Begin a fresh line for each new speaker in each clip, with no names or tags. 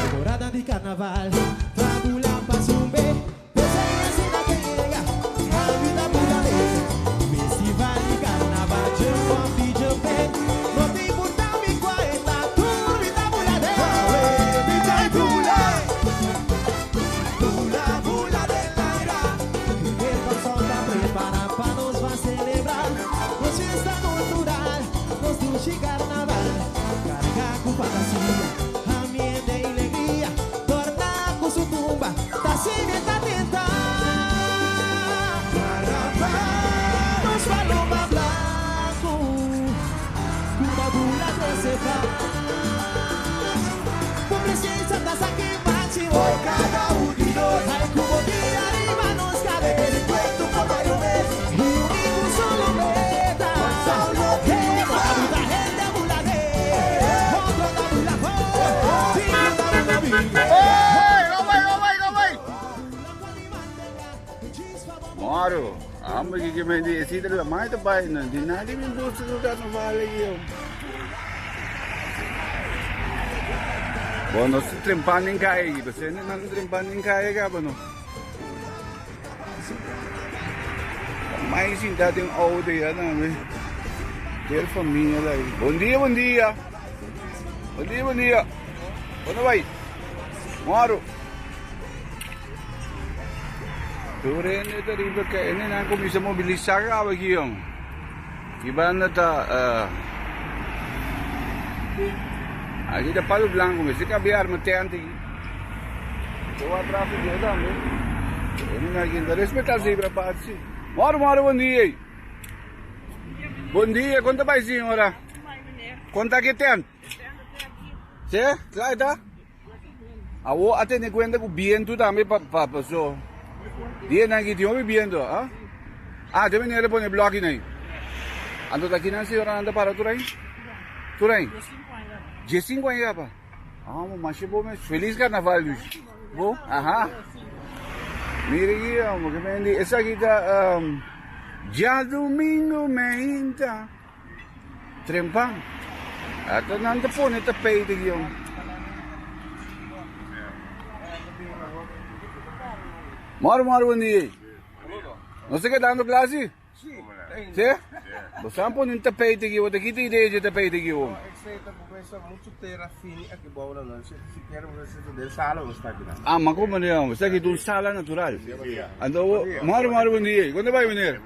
Temporada di carnaval, ta bula pa zumbe, Pesey asina ke yega, ami ta bula mes. Festival di carnaval, jump up di jump in, no ta importa mi cua e ta, tur mi ta bula den. Awe mi ta bula, bula bula den laira. Henter Kòrsou ta prepara pa nos ban celebra nos fiesta cultural, nos dushi carnaval. Carga cu fantasia, ambiente y legria, torna cu su tumba, ta sine ta tenta. Carnaval, nos paloma blanco, cu ta bula trece paz. Bo presencia ta sa ki maximo. Por cada un di nos. Ay cu bo guia riba nos cabes. Encuentro por mayo mes. Y uni cu solo meta. Kòrsou lo triunfa. Abuta hende a bula de. Otro ta bula for. Tin cu ta bula bin.
Ey, go bai, go bai, go bai. Moro, amo ki ki men di esita la mai ta bai no di nadi mi gusta ku carnaval aki yo. Bo no se trempan den kaya aki, bo sende nan trempan den kaya kaba no. Mai sinta den auto ya tambe. Ter familia la. Bon dia, bon dia. Bon dia, bon dia. Bon bai. Moro. Tur hende ta riba ke hende nan kuminsá mobilisá kaba aki yòn. Ki banda ta aki ta Palo Blanco mester kabia arma tènt aki. Bo wak trafiko yo tambe. Hende nan aki ta respetá zebra path si. Mòru mòru bon dia ei. Bon dia kon ta bai señora? Kon ta ki tènt? Si? Kla e ta? Awo a tene cuenta cu biento tambe pa pa paso. Dia nan ki tin hopi biento, ah? Ah, te meneer pone blokkie nai. Anto ta kinan señora nan ta para tur ahi? Tur ahi? 15 aña pa. Ah, mo masha bo mes. Feliz carnaval dus. Bo? Aha. Mira aquí, amo, que mendi. Esaki ta um, djadomingo meinta. Trempan. Ata nan ta pone tapijt aki jong. Moro moro bon dia. No se quedando clase? Sí? Bo san pone un tapijt aki, bo ta kita idea dje tapijt aki jong. Ah, ma como ne, bo sa ki un sala natural. Anto, moro moro bon dia. Konta bai meneer?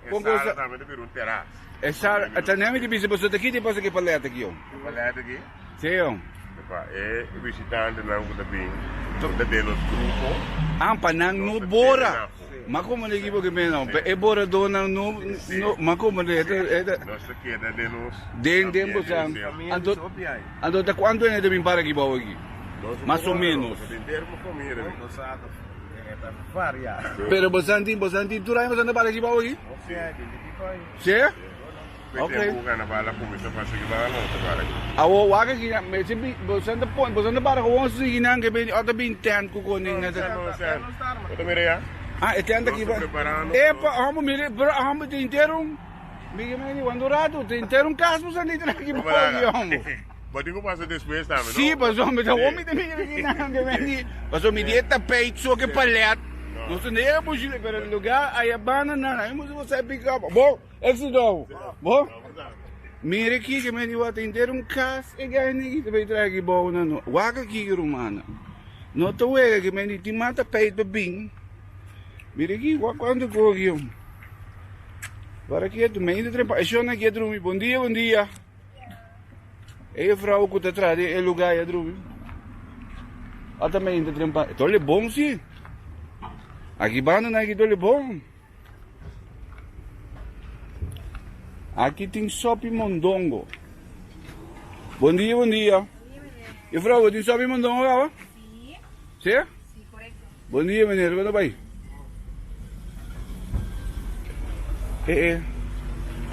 E sala tambe ta bira un teras.
E sala, ta nemi di bisa boso ta kita pasa ki palet aki yo.
E palet aki?
Si yo.
Pa e bishitantenan ku ta bin, ku ta den nos grupo.
Ah, pa nan no bora. Ma como di ekipo ki meno, pa e boradónan no, no, ma como di, e ta, e ta.
Nos ta keda den nos.
Den, den boso. Anto, anto ta kuantu hende ta bin para aki bou aki? Mas o menos. Pero bosan tin, bosan tin tur aña bosan ta para aki bou aki? Si? Ok. Awo wak aki nan, mester bin, bosan ta pon, bosan ta para gewoon sigui nan ke bini, ota bin tent ku koning nan ta. Ah, e tent aki ba. Epa, homber mira, pero homber tin henter un, mi ke meni, wando rato, tin henter un kas bosan tin aki bou aki homber.
Bo tin ku pasa despues tambe, no?
Sí, pasobra mi ta hopi ta mira aki nan ke meni, pasobra mi di e tapijt so ke palet. Nos ta nega posible, pero lugar aya banda nan, ahí mucho bo sa pick up. Bo, éxito. Bo, mira aki ke meni wak ta henter un kas e guy nigi ta bay traha aki bou nan no. Wak aki rumana. No ta wega ke meni tin mas tapijt pa bin. Mira aki, wak kuantu ko aki. Wak aki e tu meinte trepa, e shon aki a drumi. Bon dia, bon dia. E juffrouw ku ta traha den e lugar ya drumi. Ata me inta trempa. Tole bon si. Aki banda na aki tole bon. Aki tin sopi mondongo. Bon dia, bon dia. Juffrouw, bo tin sopi mondongo kaba?
Si.
Si?
Si, korekto.
Bon dia meneer, kon ta bai? Eh eh.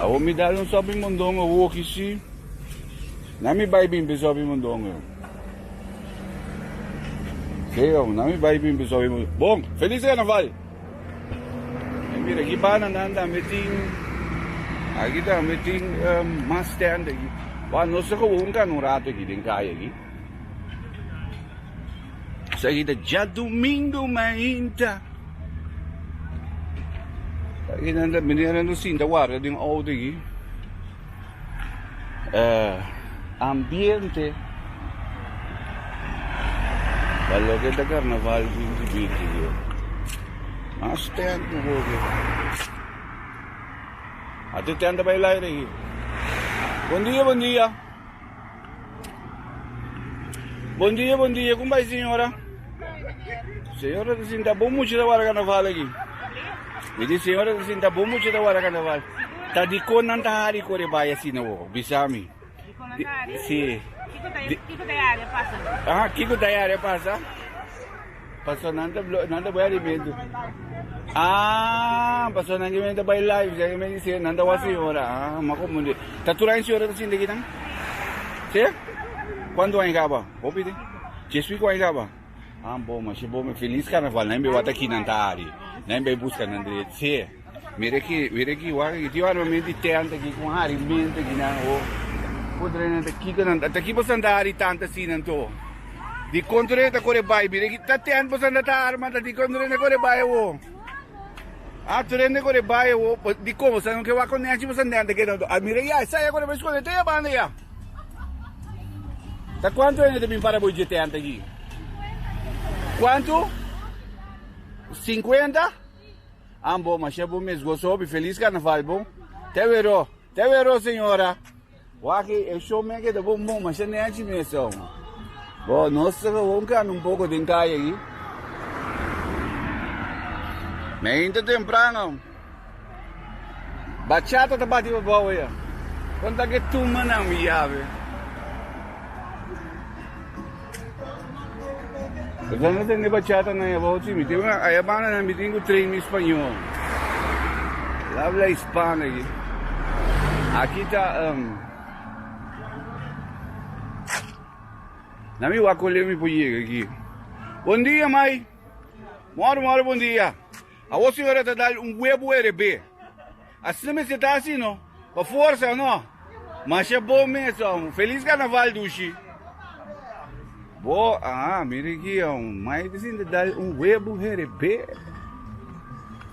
Awor mi dal un sopi mondongo woki si. Na mi bai bin pe sopi mondongo. Sí, hombre, na mi bai bin pe sopi mondongo. Bon, feliz carnaval. E mira, aki banda nan tambe tin, aki tambe tin um, mas stand aki. Wa, nos ta gewoon kan un rato aki den kaya aki. Esaki ta djadumingo mainta. Aki nan ta meneer nan ta sinta warda den auto aki. Eh, ambiente pa loke ta carnaval 2020 yo. Mas tempo boke. Ate tenta bai laire aki. Bon dia, bon dia. Bon dia, bon dia. Como vai, senhora? Senhora ta sinta bom mucho ta guarda carnaval aqui. Me diz, senhora ta sinta bom mucho ta guarda carnaval. Ta di con nan ta hari corre bai asina wo? Bisami. Si.
Kiko ta área pasa?
Ah, kiko ta área pasa? Paso nan ta nan ta bai alimento. Ah, paso nan que ta bai live, ya que me dice, nan ta wa señora. Ah, ma confundi. Ta tur aña señora ta sinti aquí nan? Sí? Cuánto aña caba? Hopi de. Jesui cu aña caba? Ah, bom, mas bom, feliz carnaval. Nan be wata aquí nan ta ari. Nan be busca nan de. Sí. Mira aquí, mira aquí, wa aquí tin armamento di tent aquí con harimento aquí nan o. Podre nan ta kiko nan ta ki bosan ta hari tanto asina anto. Di kontra ta kore bai, mira aquí ta tent bosan ta arma ta di kontra ta kore bai awo. Ah, tur hende kore bai awo, di kon bosan no ke wak kon nechi bosan den ta keda anto. Ah, mira ya, esei a kore bai skonde te ya banda ya. Ta kuantu hende ta bin para bo dje tent aki? Kuantu? 50? Ambo, masha bo mes goso hopi. Feliz carnaval bo. Te wero, te wero señora. Wak e show me keda bon bon, masha nechi mes oh. Bo, nos ta gewoon cana un poco den calle aki. Meinta temprano. Bachata ta bati pa bou ya. Kon ta ke tuma nan mi yabe. Bo no tende bachata nan abou si mi tin una aya banda nan mi tin ku train mi spañol. El habla hispano aki. Aki ta um, Na mi wak kole mi por yega aki. Bon dia mai. Moro moro bon dia. Awor señora ta dal un webu erebe. Asina mester ta asi no. Pa forsa no. Masha bon mes om. Feliz carnaval dushi. Bo ah mira aki om. Mai ta sinta dal un webu herebe.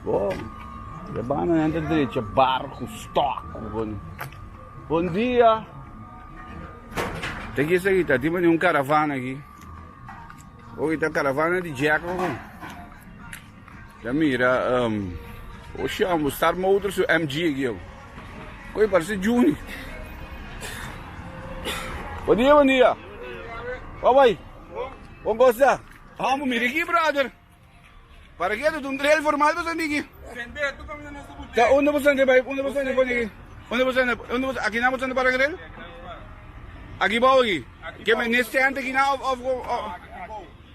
Bo. De banda nan ta drecha barco stock. Bon, bon dia. Te ki esaki ta tin un caravana aki. Oki ta caravana di Jack. Ya mira um, oxe amo Star Motors su MG aqui, ó. Coi parece Juni. Bom dia, bom dia. Bye bye. Bom gosta. Vamos, mira aqui, brother. Para que tu um trail formal você aqui? Tá, onde você anda vai? Onde você anda põe aqui? Onde você anda? Onde você aqui não você anda para grill? Aqui bom aqui. Que me neste ante aqui não of of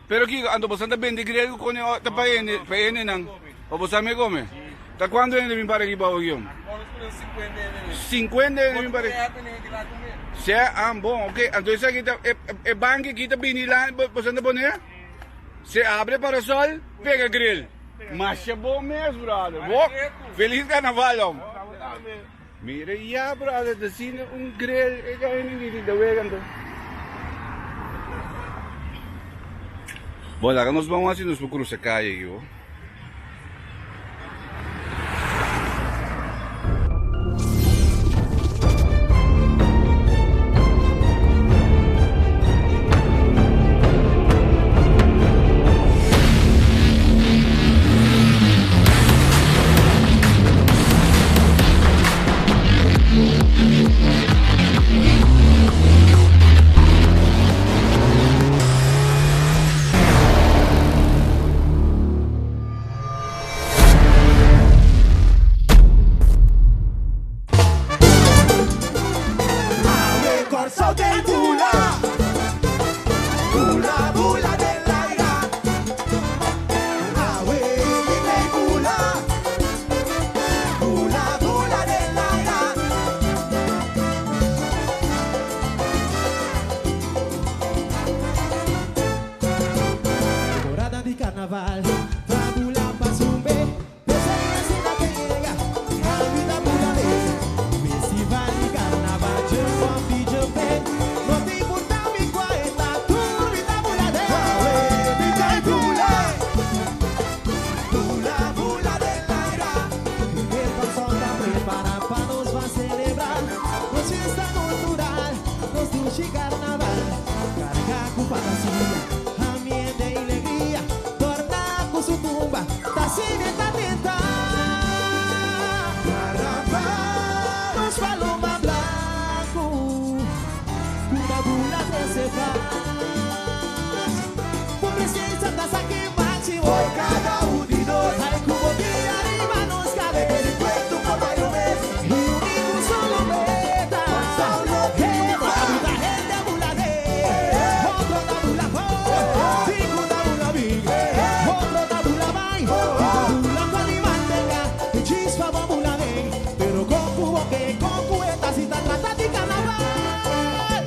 Pero kiko anto bosan ta bende griego con e ta pa hende pa hendenan pa bosan me come ta cuanto hende bin para aki bao aki om 50 hende bin para se ah bon ok anto esaki ta e e banki aki ta bini la bosan ta pone se abre parasol pega grill masha bon mes brother bo feliz carnaval om mira ya brother ta asina un grill e ka hende di ta wega anto. Bon, laga nos ban hasi nos por cruza calle aki ho.
Dushi carnaval, carga cu fantasia, ambiente y alegria, torna cu su tumba, ta sine ta tenta. Carnaval, nos paloma blanco, cu ta bula trece paz. Bo presencia ta sa ki máximo.
Hoy cada un di nos.
Ay, cu bo guia riba nos cabes.
Encuentro por varios mes.
Y uni cu solo meta.
Kòrsou lo triunfá.
Otro hende a bula de, otro ta bula for, tin cu ta bula big, otro ta bula bay, tin cu bula cual di manteca, y chispa bo bula den, pero con cu bo ke, con cu e ta si ta trata di carnaval.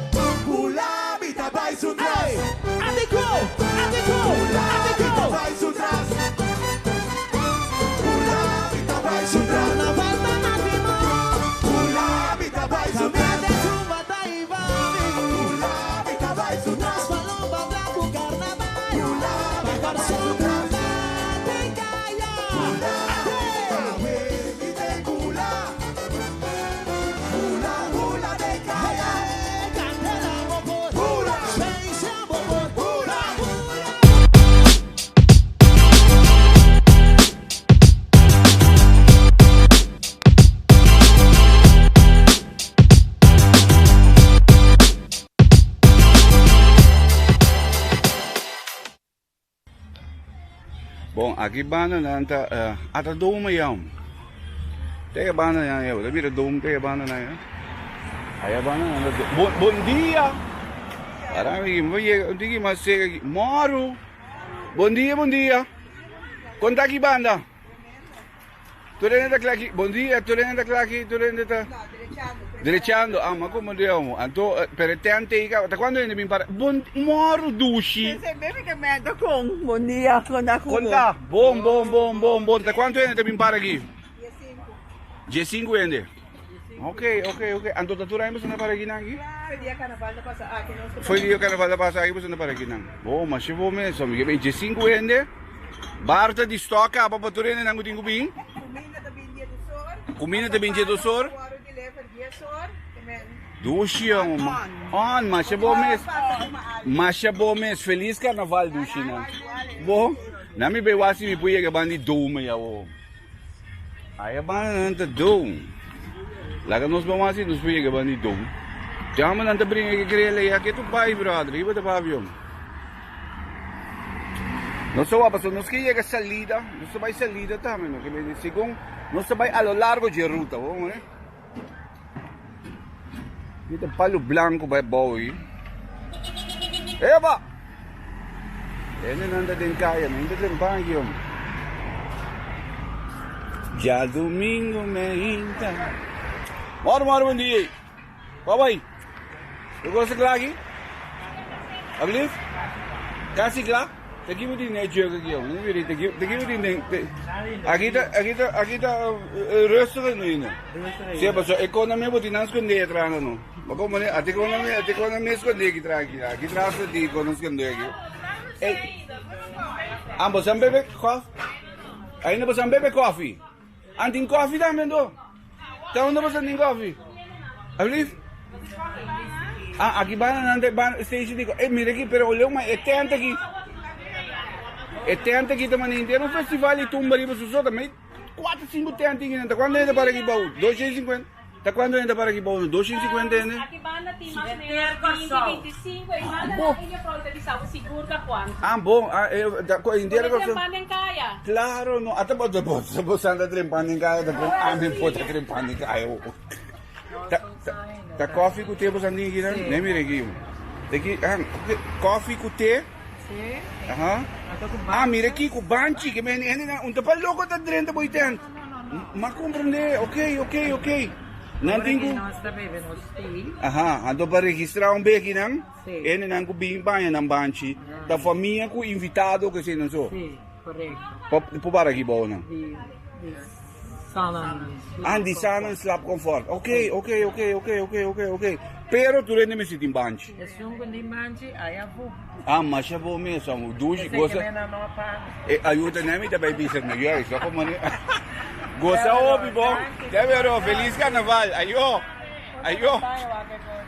Bula mi ta bay su tras.
Ey, Atico, Atico,
Bula mi ta
Atico.
bay su tras. Bula mi ta bay su tras.
Carnaval ta na timon.
Bula mi ta bay su tras.
Caminda tumba ta ibabi.
Bula mi ta bay su
Nos
tras.
paloma blanco carnaval.
Bula mi ta bay su tras.
Te calla.
Awe mi te bula. Bula, bula de kaya.
Candela bobor.
Bula.
Space bobor.
Bula.
Bula.
Bon, aki banda nan ta ata doma yam. Te e banda nan ya, bo ta mira dom te e banda nan ya. Aya banda nan ta dom. Bon, bon dia. Para mi, mi yega, un tiki mas cerca aki. Moro. Bon dia, bon dia. Kon ta aki banda? Tur hende ta kla aki. Bon dia, tur hende ta kla aki, tur hende ta. Drechando, ah, ma como dia omo. Anto, pero e tent ei ka, ta cuando hende bin para? Bon, moro dushi.
Sensei bebe ke meta con. Bon dia, con ta
Con ta? Bon, bon, bon, bon, bon. Ta cuanto hende ta bin para aki? 15 hende. Ok, ok, ok. Anto ta tur aña boso ta para aki nan aki?
Foi dia carnaval ta pasa aki nos ta
Foi dia carnaval ta pasa aki boso ta para aki nan. Bon, masha bon mes. Mi ke bin 15 hende. Bar ta di stock kaba pa tur hende nan ku tin ku bin.
Kuminda ta bin die dos or.
Kuminda ta bin die dos or.
Wòrdu deliver dies or.
Dushi on. On, masha bon mes. Masha bon mes. Feliz carnaval dushi nan. Bon. Na mi bay wak si mi por yega ban di dome ya wo. Aya banda nan ta dome. Laga nos ban wak si nos por yega ban di dome. Jama nan ta bringa ke grela ya ke tu bay brother. Hiba ta pavio. Nos ta wak pasobra nos ke yega salida, nos ta bai salida tambe no ke bini segun nos ta bai a lo largo dje ruta bo mira. Mi ta palo blanco bai abou ahi. Eba! Hendenan ta den kaya, no ta den banki hombre. Djadumingo meinta. Moro moro bon dia. Bye bye. Bo gosta kla aki? Alsjeblieft? Kasi kla? Ta ki bo tin den e jug aki yo? Mi mira, ta ki ta ki bo tin den Aki ta aki ta aki ta rustig no ainda. Si pasobra e kona bo tin nan skonde atras no. Bo kompone ati kona mi ati kona mi skonde aki tras aki. Aki tras ta tin kona skonde aki. Ey. Ah, bo san bebe kofi? Ainda bo san bebe kofi? An tin kofi tambe anto? Ta unda bo sa tin kofi? Alsjeblieft? Ah, aki banda nan ta ban station di kofi. Eh, mira aki, pero oleu ma e tent aki. E tent aki ta mane henter un festival di tumba riba su so. Ta mei 4, 5 tent aki nan. Ta cuanto hende para aki bou? 250? Ta cuanto hende para aki bou? 250 hende?
Aki banda tin mas o menos 20, 25. E banda
Bo.
nan juffrouw ta bisa bo sigur ta cuanto.
Ah, bon. Ah, eh, ta, cu henter
Bo ta
Kòrsou.
trempan den kaya.
Claro, no. Ata bo, bo, bo sa ta trempan den kaya, ta con ami por ta trempan den kaya. Ta, ta, ta koffie cu te bo sa tin aki nan? Nee, mira aki. Aki, ah, koffie cu te.
Sí.
Aha. Ah, mira aki cu banchi, ke men hende nan, un ta pa loco ta drenta bo tent. Ma comprende, ok, ok, ok. Nan tin cu.
Nos ta bebe nos tea.
Aha, anto pa registra un beki nan,
Sí.
hende nan cu bin baña nan banchi. Ta famia cu invitado ke esei nan so.
Sí, correcto.
Pa por para aki bou nan.
Di, di Sanan.
Ah, di Sanan Slaap Comfort. Ok, ok, ok, ok, ok, ok, ok. Pero tur hende mester tin banchi.
Esun ku tin banchi, aya fu.
Ah, masha bo mes, amo. Dushi,
Esei ke
gosa.
men nan no a paga.
E ayuda nan mi ta bai bisa na juist, no como ni. Gosa hopi bo. Te vero, feliz carnaval. Ayo. Ayo.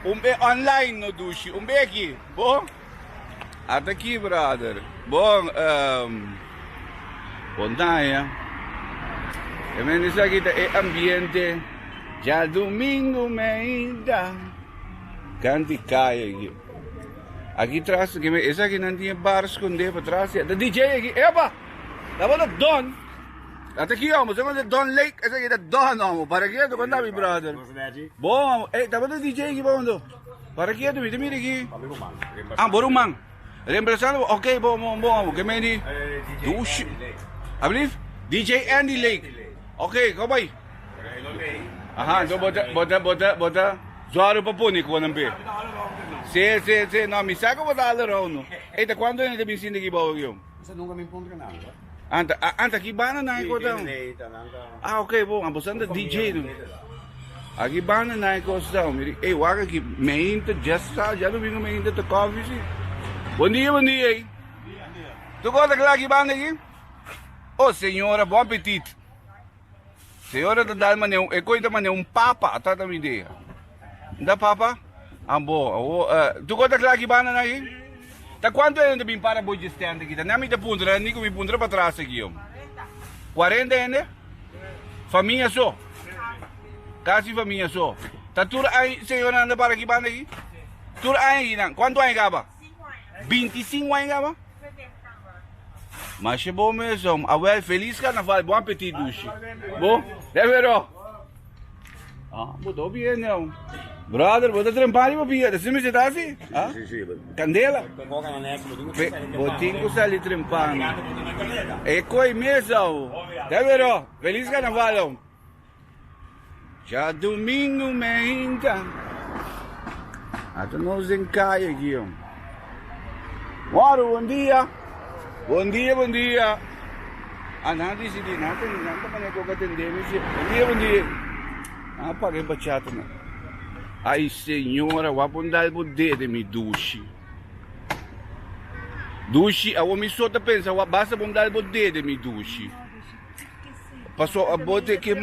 Un be online no dushi. Un be aki. Bon? Ata aki brother. Bon um bon daña. E men esaki ta e ambiente djadumingu meinta. Kanti kaya aki. Aki tras esaki nan tin e bar skonde patras. Ta DJ aki. Epa! Tabata Don. Ata ki homo, se conoce Don Lake, ese ki ta Don homo. Para quieto, con mi brother. Bon homo. Ey, tabata DJ ki bondo. Para quieto, mi te mira aquí. Ah, boruman. Reemplazando, ok, bon, bon, bon homo. Que me di? Douche. Alsjeblieft? DJ Andy Lake. Ok, kom bij. Aha, então bota, bota, bota, bota. Zorro pa pone con een pe. Sí, sí, sí. No, mi saco bota all around. No. Ey, ta cuánto gente bin sinti aquí bouw, jong? Anta, anta ki banda nan e kos ta? Ah, ok, bon, abo san ta DJ no. Aki banda nan e kos ta. Miri, ey, wak aki, meinta, ya sa, ya domingo meinta ta koffie si. Bon dia, bon dia, ey. Tu kos ta kla aki banda aki? Oh, señora, bon apetit. Señora ta dal mane un, e koi ta mane un papa, ata ta mi idea. Da papa? Ah, bo, awo, uh, tu kos ta kla aki banda nan aki? Ta cuanto hende bin para boy stand aki? Ta na mi ta puntra, ni ku mi puntra pa tras aki yo. 40 hende? Famia so. Casi famia so. Ta tur aña señora anda para aki banda aki? Tur aña aki nan. Cuanto aña caba? 25 aña caba? Masha bo mes om. Awel, feliz carnaval. Bon apetit, dushi. Bo? Debero. Ah, bo ta bien nou. Brother, bo ta trempa riba pia. Así me ta así? Ah? Candela. Bo tin ku sali trempano. E koi mesa. Debero. Feliz carnaval. Om. Djadumingu meinta. Ata nos den kaya aki om. Moro, bon dia. Bon dia, bon dia. Ah, nan disidí, nan ta, nan ta manera ku atendé mi si. Bon dia, bon dia. Nan a paga e bachata nan. Ai, señora, wak un dal bo dede mi dushi. Dushi, awor mi so ta pensa, wak basta bo un dal bo dede mi dushi. Paso abo te ke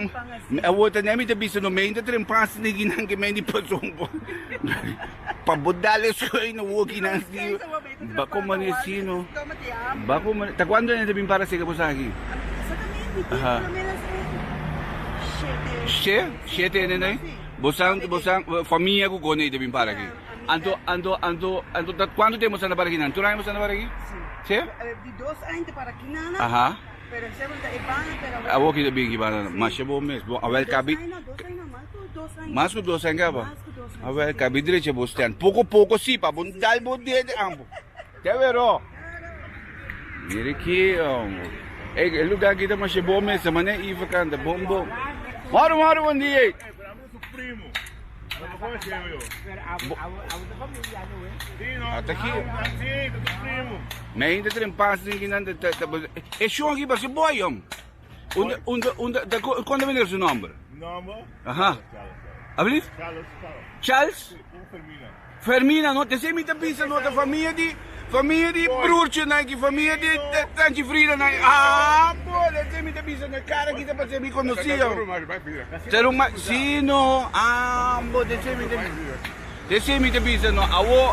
abo ta ne mi ta bisa no men ta trempas ni kinan ke men di paso pa bo dale soy no wo kinan si ba como ne sino ba como ta cuando ne ta bin para sega bo sa aki aha she shete ne ne bo san bo san famia ku kone ta bin para aki anto anto anto anto ta cuanto tempo bo sa para kinan tur aña bo sa para aki si aha. Awor ki ta bin ki banda masha bo mes bo awel kabi mas ku dos aña kaba awel kabi drecha bo stand poko poko si pa bo dal bo dede ambo te wero mira ki e lugar aki ta masha bo mes mane Iva kanta bom bom moro moro bon dia. Ata ki. Me ainda tren pas din ki nan ta ta e shon aki parse boy jong. Unda unda unda ta konta meneer su nomber?
Nomber?
Aha. Alsjeblieft?
Charles, Charles.
Charles?
Fermina.
Fermina no, te mi ta bisa no ta famia di famia di broertje nan ki famia di tantje Frida nan. Ah, bo, te mi ta bisa no cara ki ta parse mi conoci. Ter un si no, ah, bo, te mi ta te mi ta bisa no. Awo,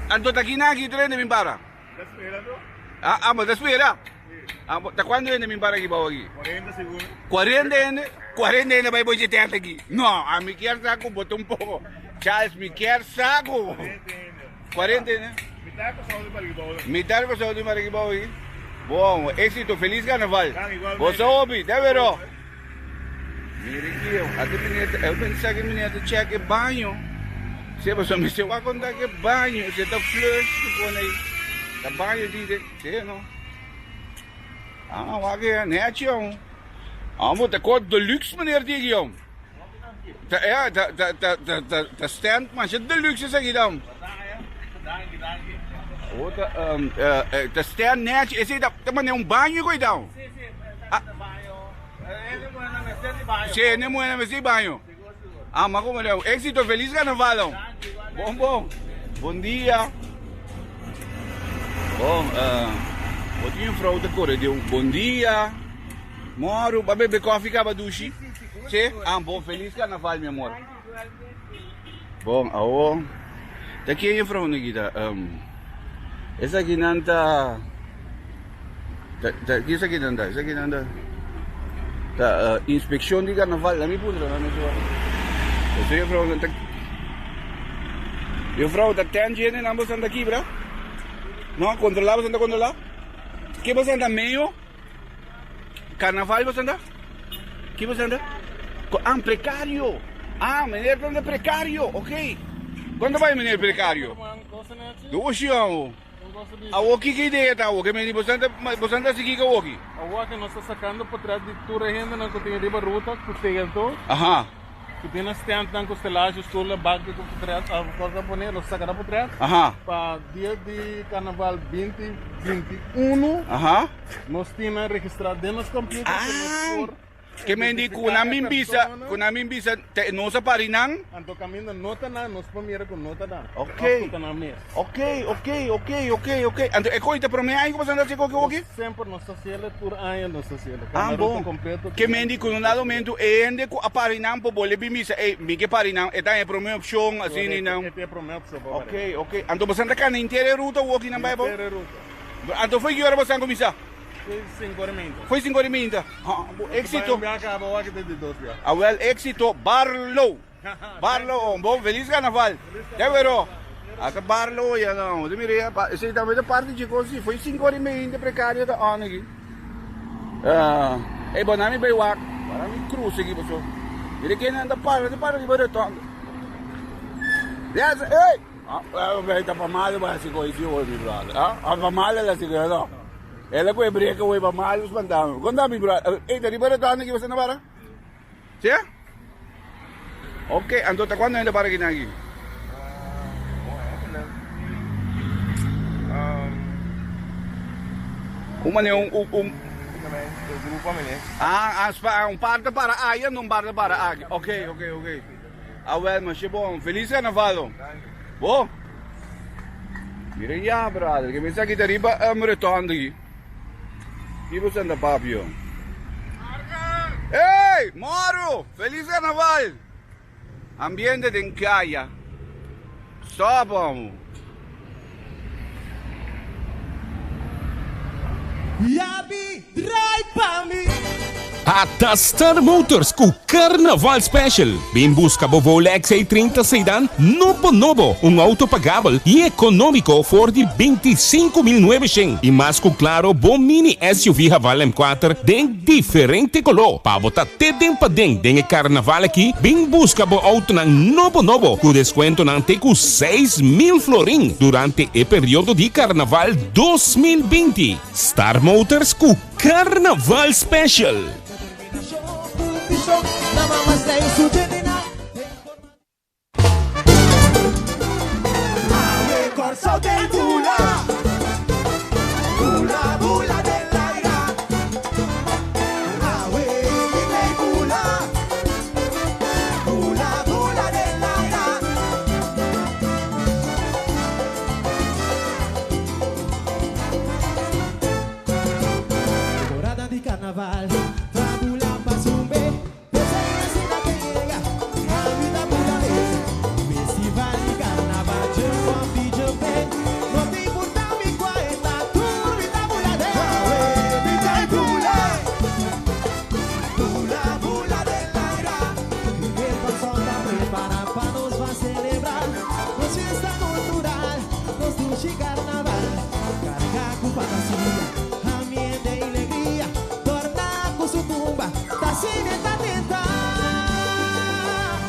anto ta ki nan ki trende mi para. Ah, ah, bo ta spera. Ah, bo, ta cuando hende mi para aki bao aki?
40 segundos.
40 hende? 40 hende bai boy tent aki. No, a mi kier sa cu bo ta un poco. Charles, mi kier sa cu. 40 hende.
Mitad cosao di Maribou.
Mitad cosao di Maribou aki. Bon, éxito, feliz carnaval. Bo sa hopi, de vero. Mira aki, ate meneer, eu pensa que meneer ta check e baño. Se paso mi se wak conta que baño, se ta flush que pone ahí. Ta baño di de, se no. Ah, wak e nechi jong. Ah, bo ta ko deluxe meneer die jong. Ta ja, ta ta ta ta ta ta stand maar se deluxe is aki dan. Oh, ta um, uh, ta stand nechi, ese ta ta mane un baño ko dan. Ah. Sí, ne mujer na mester baño. Ah, maar como leo. Éxito, feliz carnaval. Bom, bom. Bom dia. Bom, uh, wat een vrouw te corre. Bom dia. Moro, ba bebe koffie kaba dushi? Sí? Ah, bom, feliz carnaval, mi amor. Bon, awo. Ta ken juffrouw Nikita? Esakinan ta ta ta ki esakinan ta? Esakinan ta ta inspeccion di carnaval. Lami puntra nan eso. Eso juffrouw ta Juffrouw ta ten jene nan bosan ta kibra? No, controla bosan ta controla? Ke bosan ta meyo? Carnaval bosan ta? Ki bosan ta? Ah, precario. Ah, meneer ta precario. Ok. Cuanto bai meneer precario? Doshi amo. Awo ki ki idea ta awo? Ke meni bosan ta bosan ta sigui awo ki?
Awo aki nos ta sacando potret di tur e hendenan cu tin riba ruta cu teento.
Aha.
Cu tin na standnan cu stelage, stoel, banki cu potret, cos a pone, nos saca na potret.
Aha.
Pa dia di carnaval binti binti uno.
Aha.
Nos tin nan registra den nos computer cu nos por.
Ke men di ku nan bin bisa, ku nan bin bisa, te nos a pari nan.
Anto kaminda no ta nan, nos por mira ku no ta nan.
Ok.
Òf ku ta nan mes.
Ok, ok, ok, ok, ok. Anto e koi ta promé aña ku boso anda hasi koki woki?
Semper nos ta hasiel, tur aña nos ta hasiel.
Ah, bon. Ke men di ku no dado momento e hende ku a pari nan por bolbe bin bisa, ey, mi ke pari nan, e ta e promé opshon, asina i nan.
E ta e promé opshon pa pari.
Ok, ok. Anto boso ta kana henter e ruta woki nan bai abou?
Henter e ruta.
Anto foi ki ora boso a kuminsá?
Foi sinku ora i meinta.
Foi sinku ora i meinta. Éxito. Awel, éxito. Barlow. Barlow, bon, feliz carnaval. Te wero. Ata Barlow ya no. Te mira, esei tambe ta parte dje cos si. Foi sinku ora i meinta precario ta on aki. Ah, ey, bon, nami bay wak. Para mi cruce aki paso. Mira ken ta para, ta para riba rotonde. Yes, ey! Ah, ta pa malo ba hasi coy si hoy, mi brother. Ah, pa malo la si no. Ela ku e breka hoy pa malo spantami. Konta mi brother. Ey, ta riba rotonde aki boso na para? Si? Ok, anto ta cuando hende para kinan aki? Un mane un un un Ah, ah, un par ta para aya, un par ta para aki. Ok, ok, ok. Ah, wel, masha bon. Feliz carnaval. Bo. Mira ya, brother. Que me sa kita riba um rotonde aki. Ki bo santa papio? Hey, Moro! Feliz Carnaval! Ambiente den kaya. Stop, amo.
Yabi draai pa mi.
Ata Star Motors cu Carnaval Special! Bin busca bo Vole XC30 Sedan nobo nobo, un auto pagabel y economico for di 25.900 y mas cu claro bo mini SUV Haval M4 den diferente color. Pa bo ta te den paden den e carnaval aki, bin busca bo autonan nobo nobo cu descuentonan te cu 6.000 florin durante e periodo di Carnaval 2020. Star Motors cu Carnaval Special!
Temporada di carnaval ta bula pa zumbe P'esei asina ke yega ami ta bula mes Festival di carnaval jump up di jump in No ta importa mi kua e ta tur mi ta bula den Awe mi ta bula Bula bula den laira Primer paso ta prepara pa nos ban celebra Nos fiesta cultural nos dushi carnaval Carga cu fantasia, ambiente y legria Torna cu su tumba, ta asina e ta tenta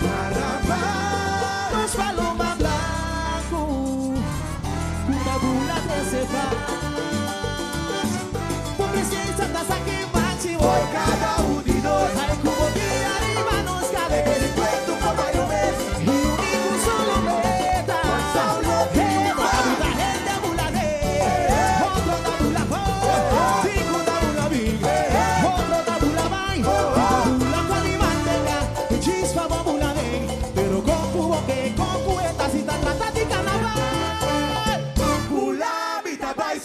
Carnaval nos paloma blanco Cu ta bula trece paz Bo presencia ta sa ki maximo
Por cada un di nos
Ay cu bo guia riba nos cabes
El encuentro por mayo mes
Y uni cu solo meta
Kòrsou lo triunfa
Abuta hende a bula de Otro ta bula for Tin cu ta bula bin Otro ta bula bai Tin ta bula cu animal tenga E chispa bo bula den Pero con cu bo ke con cu e ta si ta trata di carnaval.
Bula mi ta bai.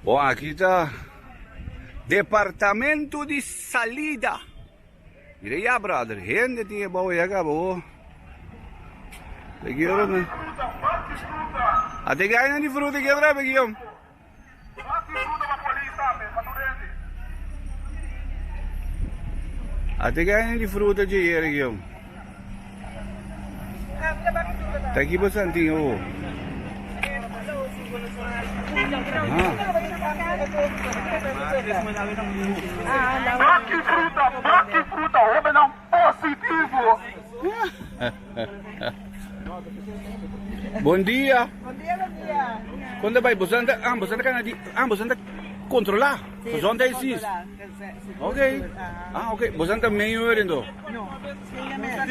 Bon, aki ta Departamento di Salida. Mira ya, brother. Hende tin e bou ya caba, oh. Te ora na. Ate gana di fruta ke brother, Guillaume. Ate gana di fruta dje yere, Guillaume. Ta aki bo santin, oh.
Baki fruta, baki fruta, hobennan positivo.
Bon dia.
Bon dia, bon dia.
Kon ta bai? Boso anda, ah, boso anda kana di, ah, boso anda kontrolá.
Sí,
Boso anda isis. Ok. Ah, ok. Boso anda meio ora endo.
No.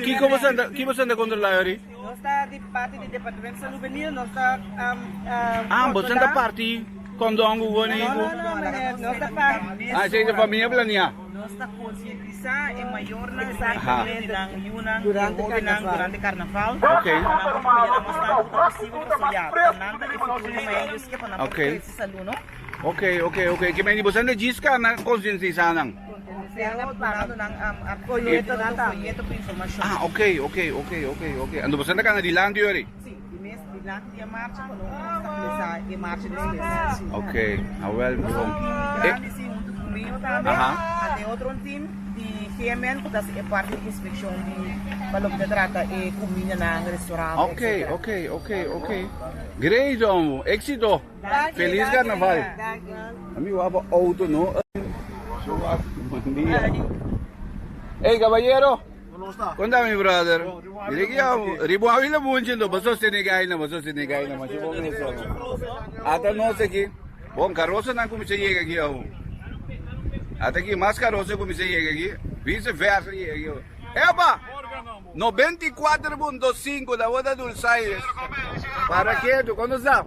Kiko boso anda, ki boso anda kontrolá ori?
Nos ta di parti di Departamento Salud Benil, nos ta um, um,
Ah, boso anda parti kondongo goni.
No, no, no, meneer, nos ta parti.
Ah, esei ta famia planea.
Nos ta konsientisá e mayornan i nan yunan i hóbennan durante karnaval.
Ok.
Pa nan por kuida mas tantu ku ta posibel pasobra ya pa nan ta e futuro di mañana Dios ke pa nan por krese salú no.
Ok, ok, ok. Ke meni boso anda djis ka na konsientisá nan?
Konsientisá nan dunando nan folyeto folyeto ku informashon.
Ah, ok, ok, ok, ok, ok. Anto boso anda kana dilanti yori?
Si, di mes dilanti di e marcha pa nos stabilisá e marcha despues.
Ok, awel
Nos
bon.
un team grandi si huntu ku Meo tambe. Ante e otro un team di GMN ku ta hasi e parti di inspekshon di pa loke ta trata e kumindanan, restaurant,
Ok, ok, ok, ok. Great homo, éxito. Feliz carnaval. Ami wak auto no. Bon dia. Hey caballero. Konta mi brother. Mira ki amo. Ribo awi la bunchi ndo. Bo sostene gaina, bo sostene gaina. Ma chibo me so. Ata nos aki. Bon, karosa nan kuminsá yega aki awo. Ata aki mas karosa kuminsá yega aki. Vice versa yega aki awo. Epa! 94.5 da bota Dulzaires. Para ketu, kono sa?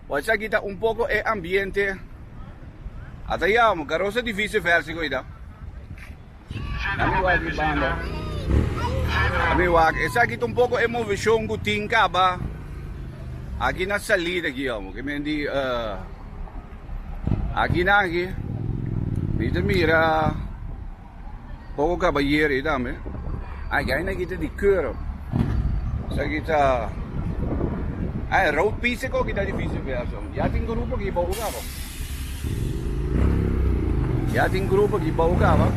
Bo esaki ta un poko e ambiente. Ata yamo, karosa di vice versa koida. Ami wak di banda. Ami wak. Esaki ta un poko e moveshon ku tin kaba aki na salida aki amo. Ke men di uh, aki na aki. Mi ta mira poko kabayero ei tambe. Ai, gai na kita di keur. Esaki ta Ai, road piece ko kita di vice versa. Ya tin grupo ki bou kaba. Ya tin grupo ki bou kaba.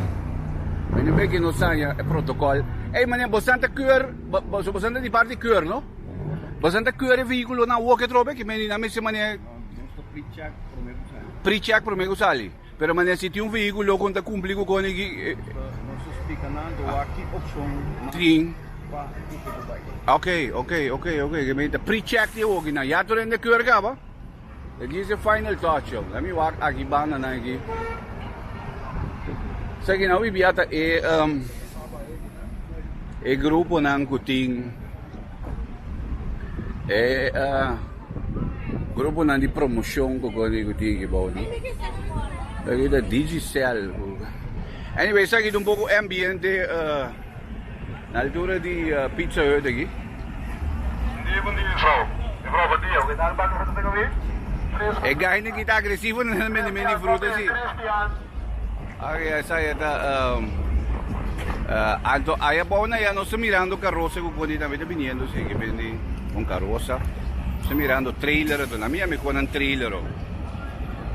Mi no ke no saña e protocol. Ey meneer, bosan ta keur, bosan ta di parti keur, no? Bosan ta keur e vehículo na woke trobe ki meni na mester meneer.
Pre-check prome ku sali.
Pre-check prome ku sali. Pero meneer si tin un vehículo ku ta kumpli ku koni ki.
Nos ta splika nan do wak ki opshon nan
tin
pa kumpli ku bai.
Ok, ok, ok, ok. Ke meni ta pre-check di woke nan. Ya tur hende keur kaba. E djis e final touch yo. Lami wak aki banda nan aki. Esaki nan wibia ta e um, e grupo nan ku tin e uh, grupo nan di promocion ku koni ku tin aki bou no. Esaki ta Digicel. Anyway, esaki ta un poko ambiente uh, na altura di uh, Pizza Hut aki.
Bom dia, bom dia, mevrouw. Mevrouw, bom dia. Hoe gaat het met u?
E gaine ki ta agresivo na mende mende fruta si. Ay, esa ya ta um, anto aya bou na ya no sta mirando carroza ku koni tambe ta viniendo si que vende un carroza. Sta mirando trailer to na mi ami konan trailer.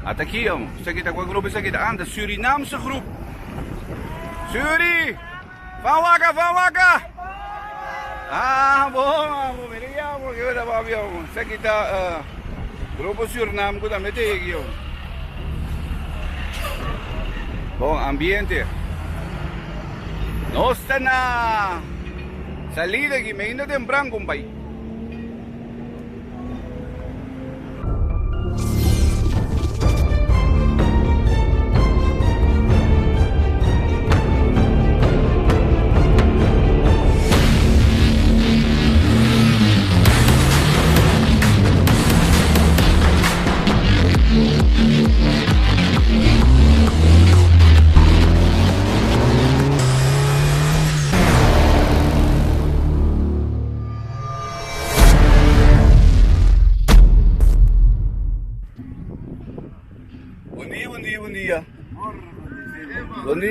Ata ki om, sa kita kwa grupo sa kita anda Surinaamse groep. Suri! Van waka, van waka! Ah, bon, ah, bon, mira ya, bon, que ta babia, bon. Sa kita uh, grupo Surinam ku tambe te aquí, bon. Bon, ambiente. Nos ta na salida aquí, me ainda tempran, compay.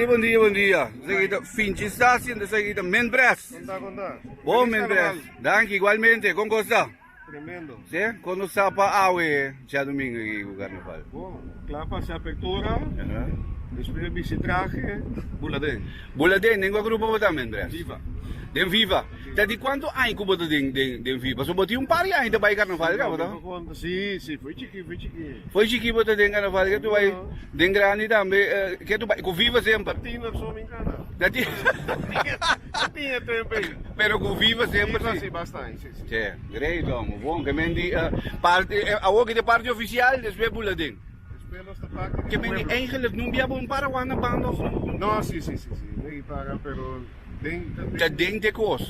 dia, bon dia, bon dia. Esaki ta Finchi Station, esaki ta Menbres.
Konta, konta.
Bon Menbres. Danki, igualmente. Kon kos ta?
Tremendo.
Si? Kon nos sa pa awe djadumingu aki ku karnaval?
Bon, kla pa hasi apertura, despues bisti trahe, bula den.
Bula den, den kua grupo bo ta Menbres?
Viva.
Den Viva. Ta di kuantu aña ku bo ta den den Viva? Pasobra bo tin un par di aña ta bai karnaval kaba ta?
Si, si, foi chikí, foi chikí.
Foi chikí bo ta den karnaval ke tu bai den grandi tambe ke tu bai ku Viva semper?
Ta tiner so mi kana.
Ta tiner.
Ta tiner tempo ei.
Pero ku Viva semper si.
Viva si basta aña, si, si.
Si, great homo. Bon, ke men di parti awor ki ta parti ofisial despues bula den.
Despues nos ta parti di
Ke men di
pueblo.
eigenlijk no bia bon para wak na banda of no?
No, si, si, si, si. No para pero.
Ta den te kos.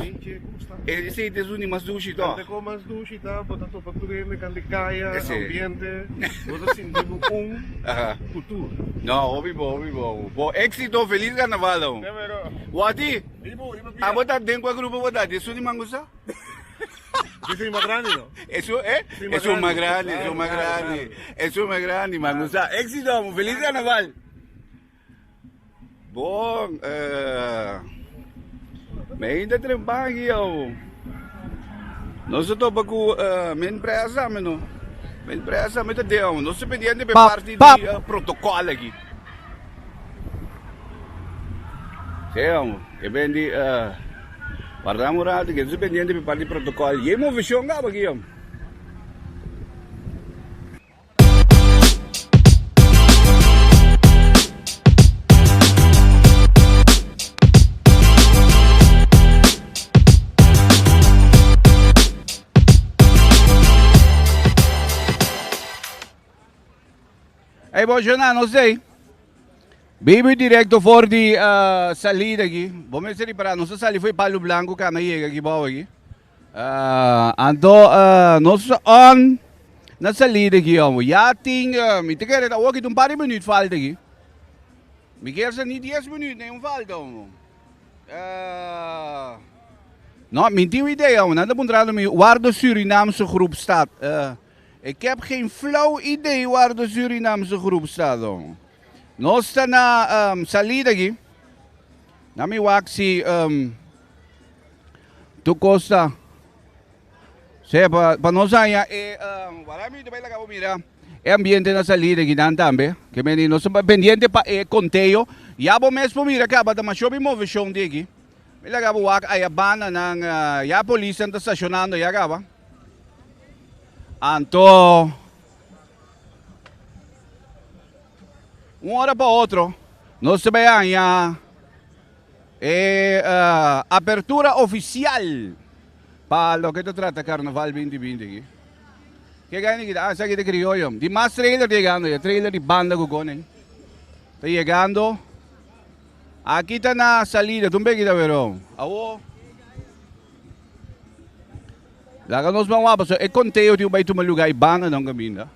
Esei ta esun di mas dushi tòg.
Te kos mas dushi ta bo ta topa tur hende kan di kaya, ambiente, bo ta sinti bo un ku tur.
No, hopi bon, hopi bon. Bo éxito, feliz carnaval aun. Wati, abo ta den kua grupo bo ta? Di esun di Mangusa?
Esun mas grandi no?
Esun, eh? Esun mas grandi, esun mas grandi. Esun mas grandi, Mangusa. Éxito aun, feliz carnaval. Bon, eh, me ainda trempa aquí au. Nos a topa ku eh, men presa me no. Men presa me ta de au. Nos ta pendiente pe parti di eh, protocol aquí. Sí, au. E ben di eh, guardamos un rato que nos pendiente pe parti protocol. Y movishon gaba aquí, au. Hey, bo Jonah, no sei. Bibi directo voor di uh, salida aqui. Bo mester ripará, nos a sali foi Palo Blanco cana yega aqui bou aqui. Uh, anto uh, nos on na salida aqui, homo. Ya tin, uh, mi te kere ta ook un par de minuut falta aqui. Mi kier sa ni 10 minuut, nee, un falta, homo. Uh, no, mi tin idea, homo. Nada puntrando mi waar de Surinaamse groep staat. Uh, ik heb geen flauw idee waar de Surinaamse groep staat, homo. Nos ta na um, salida aqui. Na mi wak si um, Tu kosta. Sea pa pa nos haña e um, wara mi te bai laga bo mira e ambiente na salida kinan tambe. Ke meni nos ta pendiente pa e konteo. Ya bo mes por mira kaba ta masho bi moveshon di aki. Mi laga bo wak aya banda nan uh, ya polisnan ta stashonando ya kaba. Anto un ora pa otro nos ta bai haña E apertura oficial pa loke ta trata Carnaval 2020 aki. Ke gani kita? Ah, esaki ta crioyo. Di mas trailer ta yegando ya. Trailer di banda ku konen. Ta yegando. Aki ta na salida. Tumbe kita wero. Awo. Laga nos ban wak pasobra e conteo tin bai tuma lugar i banda nan caminda.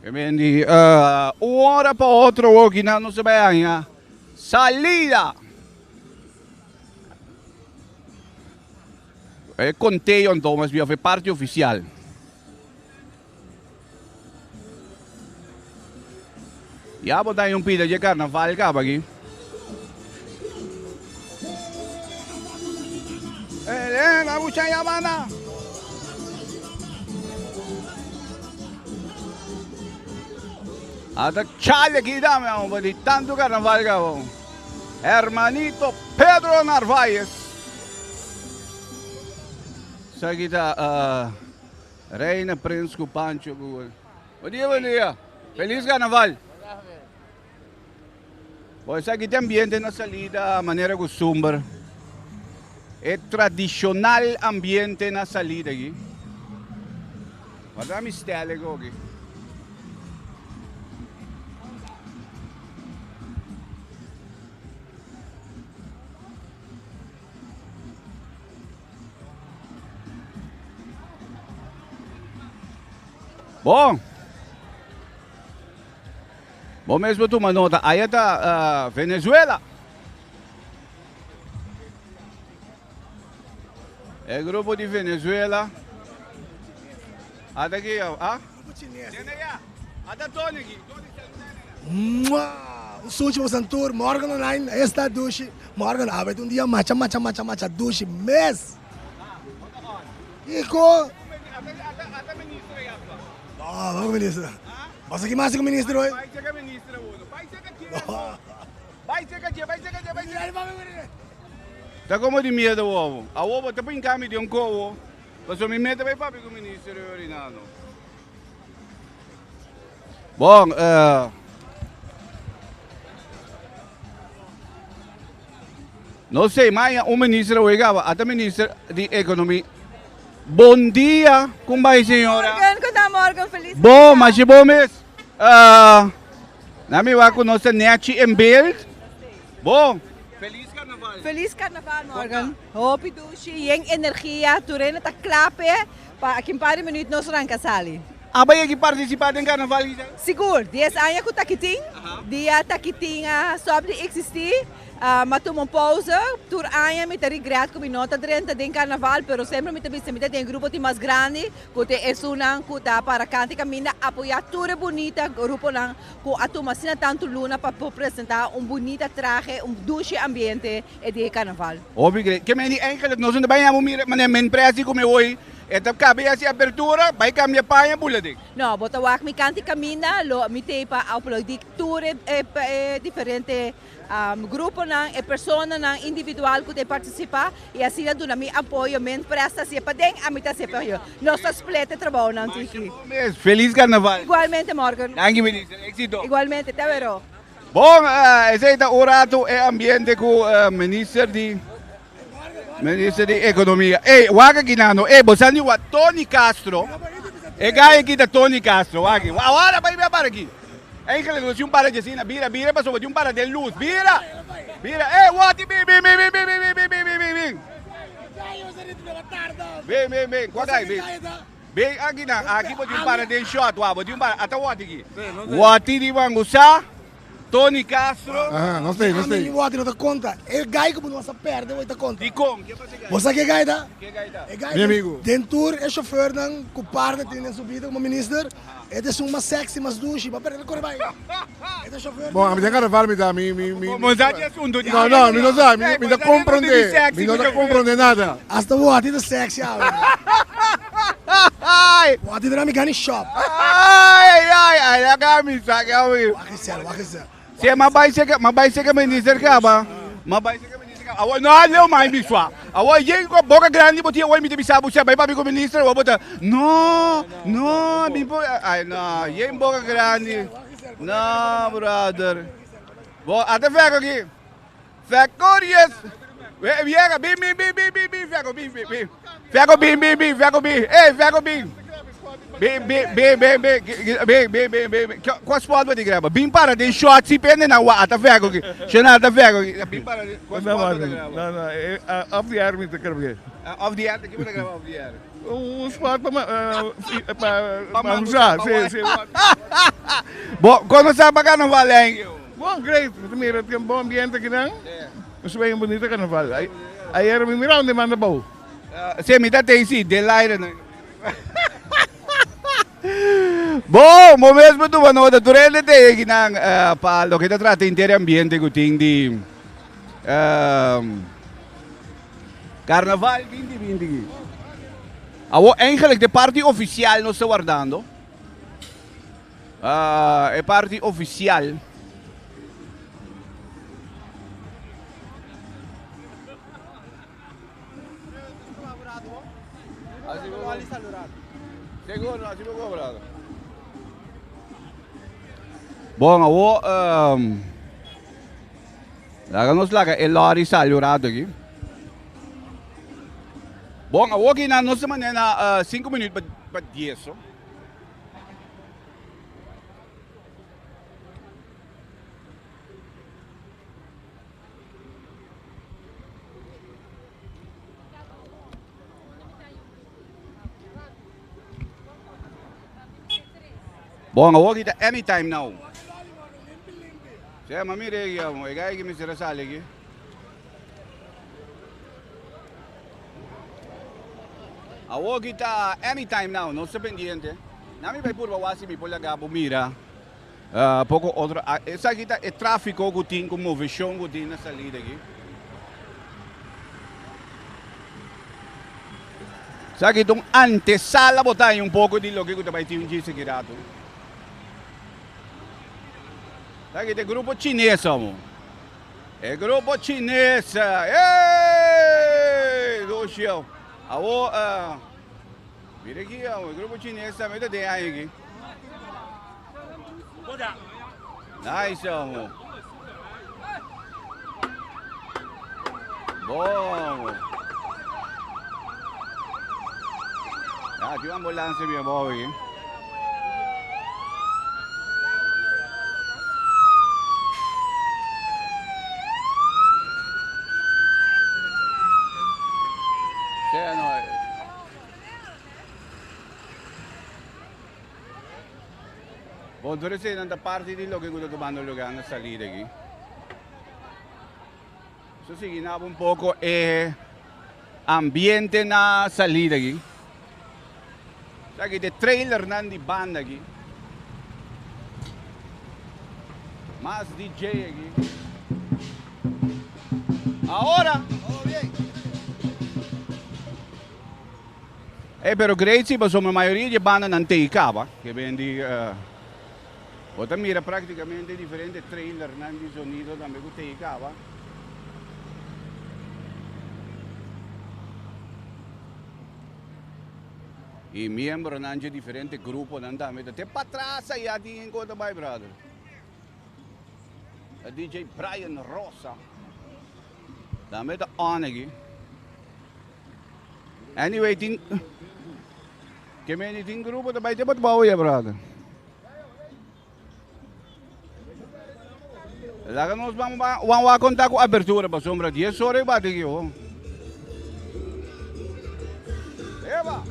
E men di, uh, un ora pa otro woki nan no se bai haña salida. E conteo anto mas bien of e parti oficial. Ya bo ta un pida dje carnaval caba aki. Eh, la bucha ya banda. Ata chale aquí dame, hombre, di tanto carnaval cabo. Hermanito Pedro Narváez. Sakita uh, Reina Prins ku Pancho ku. Bon dia, bon dia. Feliz carnaval. Bo esaki te ambiente na salida manera costumber. E tradicional ambiente na salida aki. Guarda mi stelle aki. Bon. Bo mesmo tuma nota. Aya ta uh, Venezuela. E grupo di Venezuela. Ata aki, ah? Grupo chinese. Ata Tony aki. Tony, saluda.
Un sushi bosan tur, morgen online, esta dushi. Morgen awe ta un dia macha macha macha macha dushi mes. Kiko? No, no ku minister. Bo sa ki mas ku minister hoy?
Bai cheka minister awono. Bai cheka dje. Bai cheka dje, bai cheka dje, bai cheka. Ta como di miedo wowo. Awo bo ta brinca mi den un kowo. Pasobra mi meta bai papia ku minister hoy nano. Bon, uh, no sei, maña un minister hoy gaba, ata minister di economia. Bon dia, con bai señora?
Morgen, con ta morgen, feliz.
Bon, maar je bon mes. Na mi wa ku nos ta nechi in beeld. Bon, feliz carnaval.
Feliz carnaval, Morgan. Hopi dushi, yen energia, turene ta klape. Pa aki un par di minuut nos ranka sali.
Aba yegi participa den carnaval Giselle?
Sigur, dies aña cu Takitin, dia Takitin a stop di existi, m'a tuma un pauze, tur aña mi ta regret cu mi no ta drenta den carnaval, pero semper mi ta bisa mi ta den e grupo tin mas grandi cu ta esunnan cu ta para canta y caminda apoya tur e bunita gruponan cu a tuma asina tanto luna pa por presenta un bunita trahe, un dushi ambiente e dia carnaval.
Hopi great. Ke men di eigenlijk nos no ta baña bo mira manera men presi ku mi hoy e ta kabe hasi apertura bai kambia paña bula den.
No, bo ta wak mi kanti kaminda lo mi tei pa aplaudi tur e e diferente gruponan e personanan individual ku ta partisipa i asina duna mi apoyo men pres ta hasié paden ami ta hasié payo. Nos ta split e trabounan tiki.
Feliz carnaval.
Igualmente Morgan.
Danki minister. Exito.
Igualmente. Te wero.
Bon, esei ta un rato e ambiente ku minister di minister di ekonomia. Ey, wak aki nano. Ey, bo sa ni wak Tony Castro. E guy aki ta Tony Castro, wak aki. Awara bai bia para aki. Eigenlijk nos tin un para dje asina, bira, bira pasobra tin un para den lus. Bira! Bira. Ey, wak bin, bin, bin, bin, bin, bin, bin, bin, bin, bin, bin. Bin, bin, bin. Kua guy? Bin. Bin aki nan, aki bo tin para den shot, wak, bo tin para, ata wati aki. Wati di Mangusa, Tony Castro.
Aha, no stay, no stay. Ami wati no ta konta. E guy ku bo no sa perde bo ta konta.
Dikon? Ke pasa e guy?
Bo sa ke guy ta?
Ke guy ta?
E guy
Mi amigo.
Den tur e chauffeurnan ku partner tin den su bida komo minister, e ta esun mas sexy, mas dushi, bo a perde el kore bai. E ta chauffeur.
Bon, ami den carnaval mi ta, mi, mi, mi.
Bo sa di asuntu di.
No, no, mi no sa, mi, mi ta comprende, mi no ta comprende nada.
Hasta wati ta sexy awe. Wati ta na mi gani shop.
Ay, ay, ay, laga mi sa ke awe.
Wak esel, wak esel.
Se ma bai seka, ma bai seka minister kaba. Ma bai seka minister kaba. Awo no leu mai mi swa. Awo yen ko boka grandi bo ti awo mi te bisa bo bai papi ko minister awo bo ta no, no, mi po ay no, yen boka grandi. No, brother. Bo ate feko aki. Fekorius. Viega, bin, bin, bin, bin, bin, bin, feko, bin, bin, bin. Feko, bin, bin, bin, feko, bin. Hey, feko, bin. Bin, bin, bin, bin, bin, bin, bin, bin, bin, bin. Kwa spot bo di graba? Bin para den short si pende na wa ata feko ki. Shona ata feko ki. Bin para den kwa spot bo di graba?
No, no, off the air mi ta graba.
Off the air, ki bo ta graba off the air?
Un spot pa pa pa usa, si, si.
Bo, kono sa pa carnaval henk?
Bon, great. Mi ta mira tin bon ambiente akinan. Mi su bay un bonito carnaval. Ayer mi mira un demanda bou.
Si, mi ta tei si, den laire nan. Bon, bo mes bo tuma nota. Tur hende tei akinan pa loke ta trata inter e ambiente ku tin di Carnaval 2020 aki. Awor eigenlijk de parti oficial nos ta wardando. E parti oficial. Bon, awor Laga nos laga e lorry sali un rato aki. Bon, awor aki nan nos ta manda na 5 minuut pa 10. So. Bon, awor aki ta anytime now. Sê, ma mira aki amo, e gai ki mester a sali aki. Awor ki ta anytime now, nos ta pendiente. Na mi bai purba wak si mi por laga bo mira. Poko otro esaki ta e trafiko ku tin ku moveshon ku tin na salida aki. Esaki ta un antesala bo ta haña un poko di loke ku ta bai tin un djis aki rato. Esaki ta e grupo chines amo. E grupo chines. Ey! Doshio. Awo mira aki amo e grupo chines tambe ta den aña aki. Nice, amo. Bom. Ja, tin un ambulance bien boven aquí. Sea no. Bon, tur eseinan ta parti di loke ku ta tumando lugá na salida aki. So sigui naba un poko e ambiente na salida aki. Esaki ta e trailernan di banda aki. Mas DJ aki. Ahora! Ey pero great si pasobra mayoria di e bandanan tei caba ke ben di bo ta mira practicamente diferente trailernan di sonido tambe cu tei caba. Y miembronan dje diferente gruponan tambe ta te patras aya tin hende cu ta bay brother. Ta DJ Brian Rosa tambe ta on aki. Anyway, tin ke meni tin grupo ta bai te bot bou ya, brother. Laga nos ban wan wa konta ku abertura pasobra 10 ora e bati aki ho. Eba!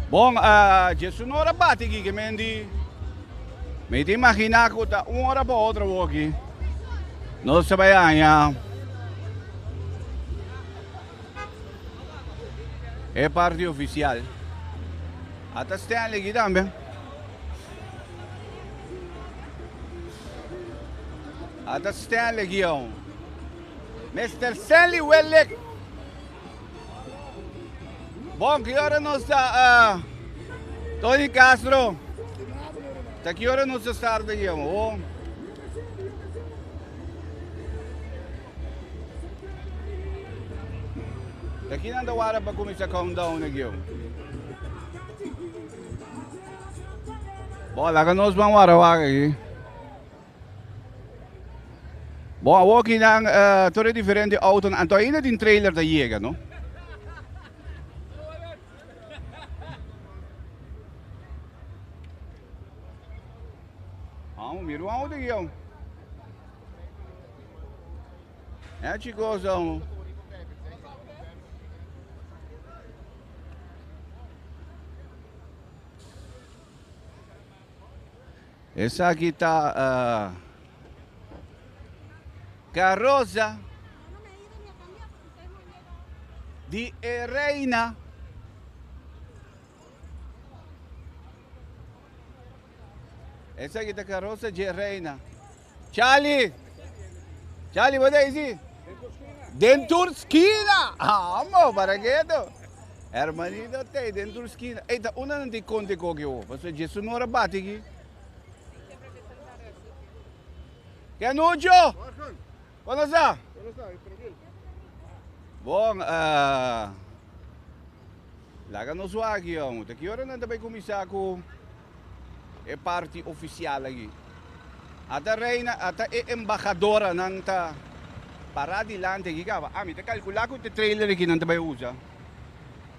Bon, djes un ora bati aki ke men di mi ta imagina ku ta un ora pa otro awoki nos ta bai haña e parti ofisial. Ata Stanley aki tambe. Ata Stanley aki aun. Mister Stanley Wellick. Bon, ki ora nos ta, Tony Castro? Ta ki ora nos ta start aki aun? Oh. Ta ki nan ta wara pa kuminsá countdown aki aun? Bon, laga nos ban wara wak aki. Bon, awor aki nan tur e diferente autonan, anto ainda tin trailer ta yega, no? Amo, mira un auto aki, amo. Eh, chicos, amo. Esaki ta Carroza di e Reina. Esaki ta Carroza dje Reina. Charlie! Charlie, bo ta isi? Den tur skina! Amo, para keto. Hermanito tey den tur skina. Ey, ta unda nan tin konte koki ho? Pasobra dje su nora bati aki. Kenucho! Kono sa? Bon, laga nos wak aki, amo. Ta ki ora nan ta bay kuminsá ku e parti ofisial aki? Ata reina, ata e embahadoranan ta. Pará dilanti aki kaba. Ah, mi ta kalkulá ku e trailer aki nan ta bai usa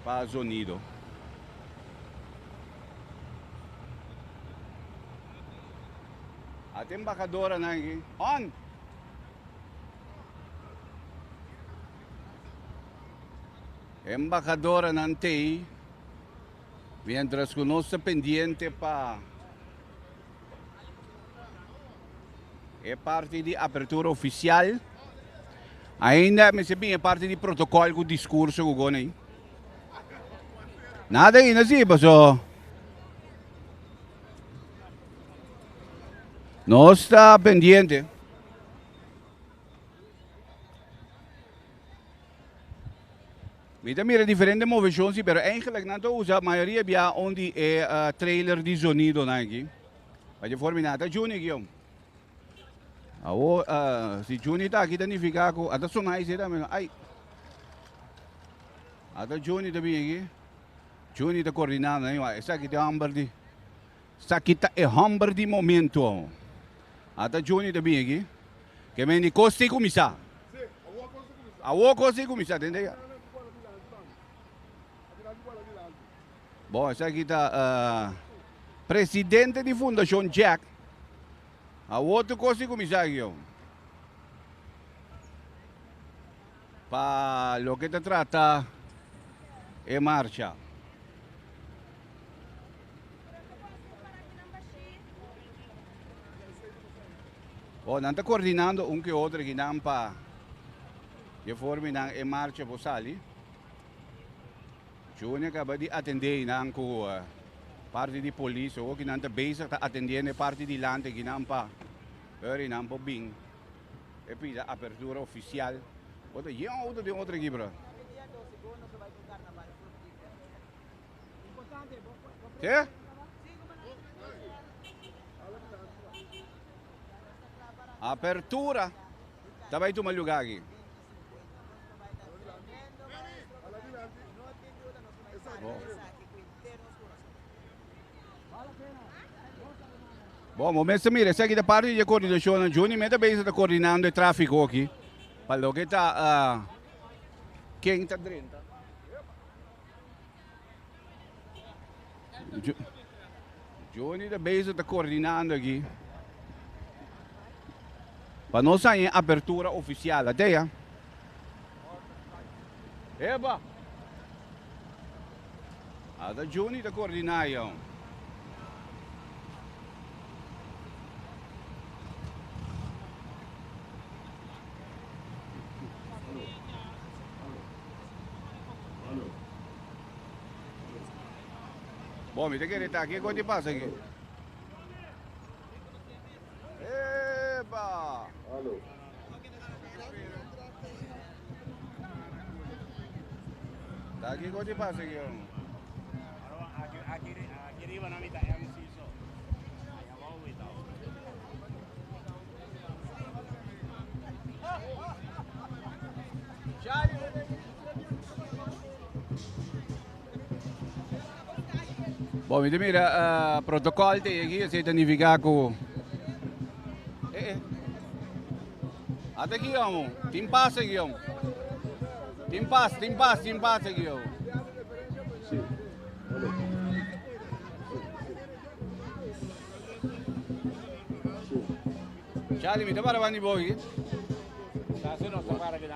pa zonido. Ata embahadoranan aki. On! Embahadoranan t'ei mientras ku nos ta pendiente pa E parti di apertura oficial. Ainda mester bin e parti di protocol cu discurso cu gona ahí. Nada ainda sí, paso. Nos ta pendiente. Mi ta mira diferente movecion sí, pero eigenlijk nan ta usa mayoria bia un di e trailer di zonidonan aki. Pa dje forma nan ta Juni aki om. Awo si Juni ta aki ta nifica cu ata sona esey tambe no. Ay. Ata Juni ta bin aki. Juni ta coordinando nan. Esaki ta e homber di esaki ta e homber di momento. Ata Juni ta bin aki. Ke men di kos tin kuminsá. Awor kos tin kuminsá, tende ya. Bon, esaki ta presidente di Fundashon Jack. Awor tur kos tin kuminsá aki yo. Pa loke ta trata e marcha. Oh, nan ta coordinando un ke otro aki nan pa e forma nan e marcha por sali. Juni a caba di atende nan cu parti di polis, oki nan ta bezig ta atendiendo e parti dilanti aki nan pa ori nan por bin. E pida apertura oficial. Otro yen auto den otro aki bro. Ke? Apertura ta bai tuma lugar aki. Bon, bo mester mira, esaki ta parti di e koordinashonnan. Juni mester bezig ta koordinando e tráfiko aki pa loke ta ken ta drenta. Juni ta bezig ta koordinando aki pa nos haña e apertura ofisial. Ate ya. Eba! Ata Juni ta coordina yo. Bon, mi ta kere ta aki, kiko pasa aki? Eba! Ta kiko di pasa aki oh?
Aki riba na mi ta MC so. Ay abou mi ta.
Bon, mi ta mira uh, protocol te aki, esei ta nifica ku eh, eh. Ata aki amo, tin pas aki amo. Tin pas, tin pas, tin pas aki amo. Charlie, mi ta para bandi bo aki.
Sa no ta para ki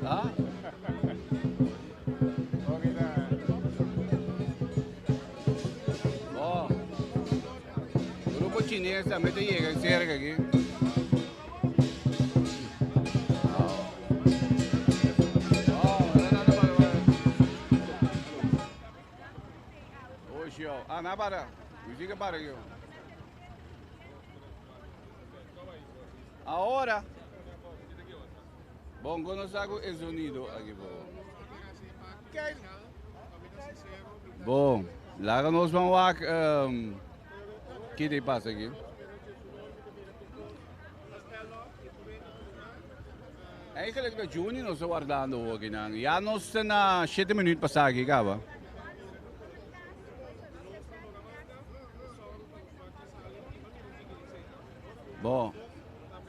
Ah? Bo. Grupo chines tambe ta yega cerca aki. Ah, na para. Musica para aqui. Ahora. Bon, con nos hago el sonido aquí, bo. Bon, laga nos van wak um, ki te pasa aquí. Eigenlijk na Juni nos ta wardando aki nan. Ya nos ta na 7 minuut pasa aki kaba. Bon.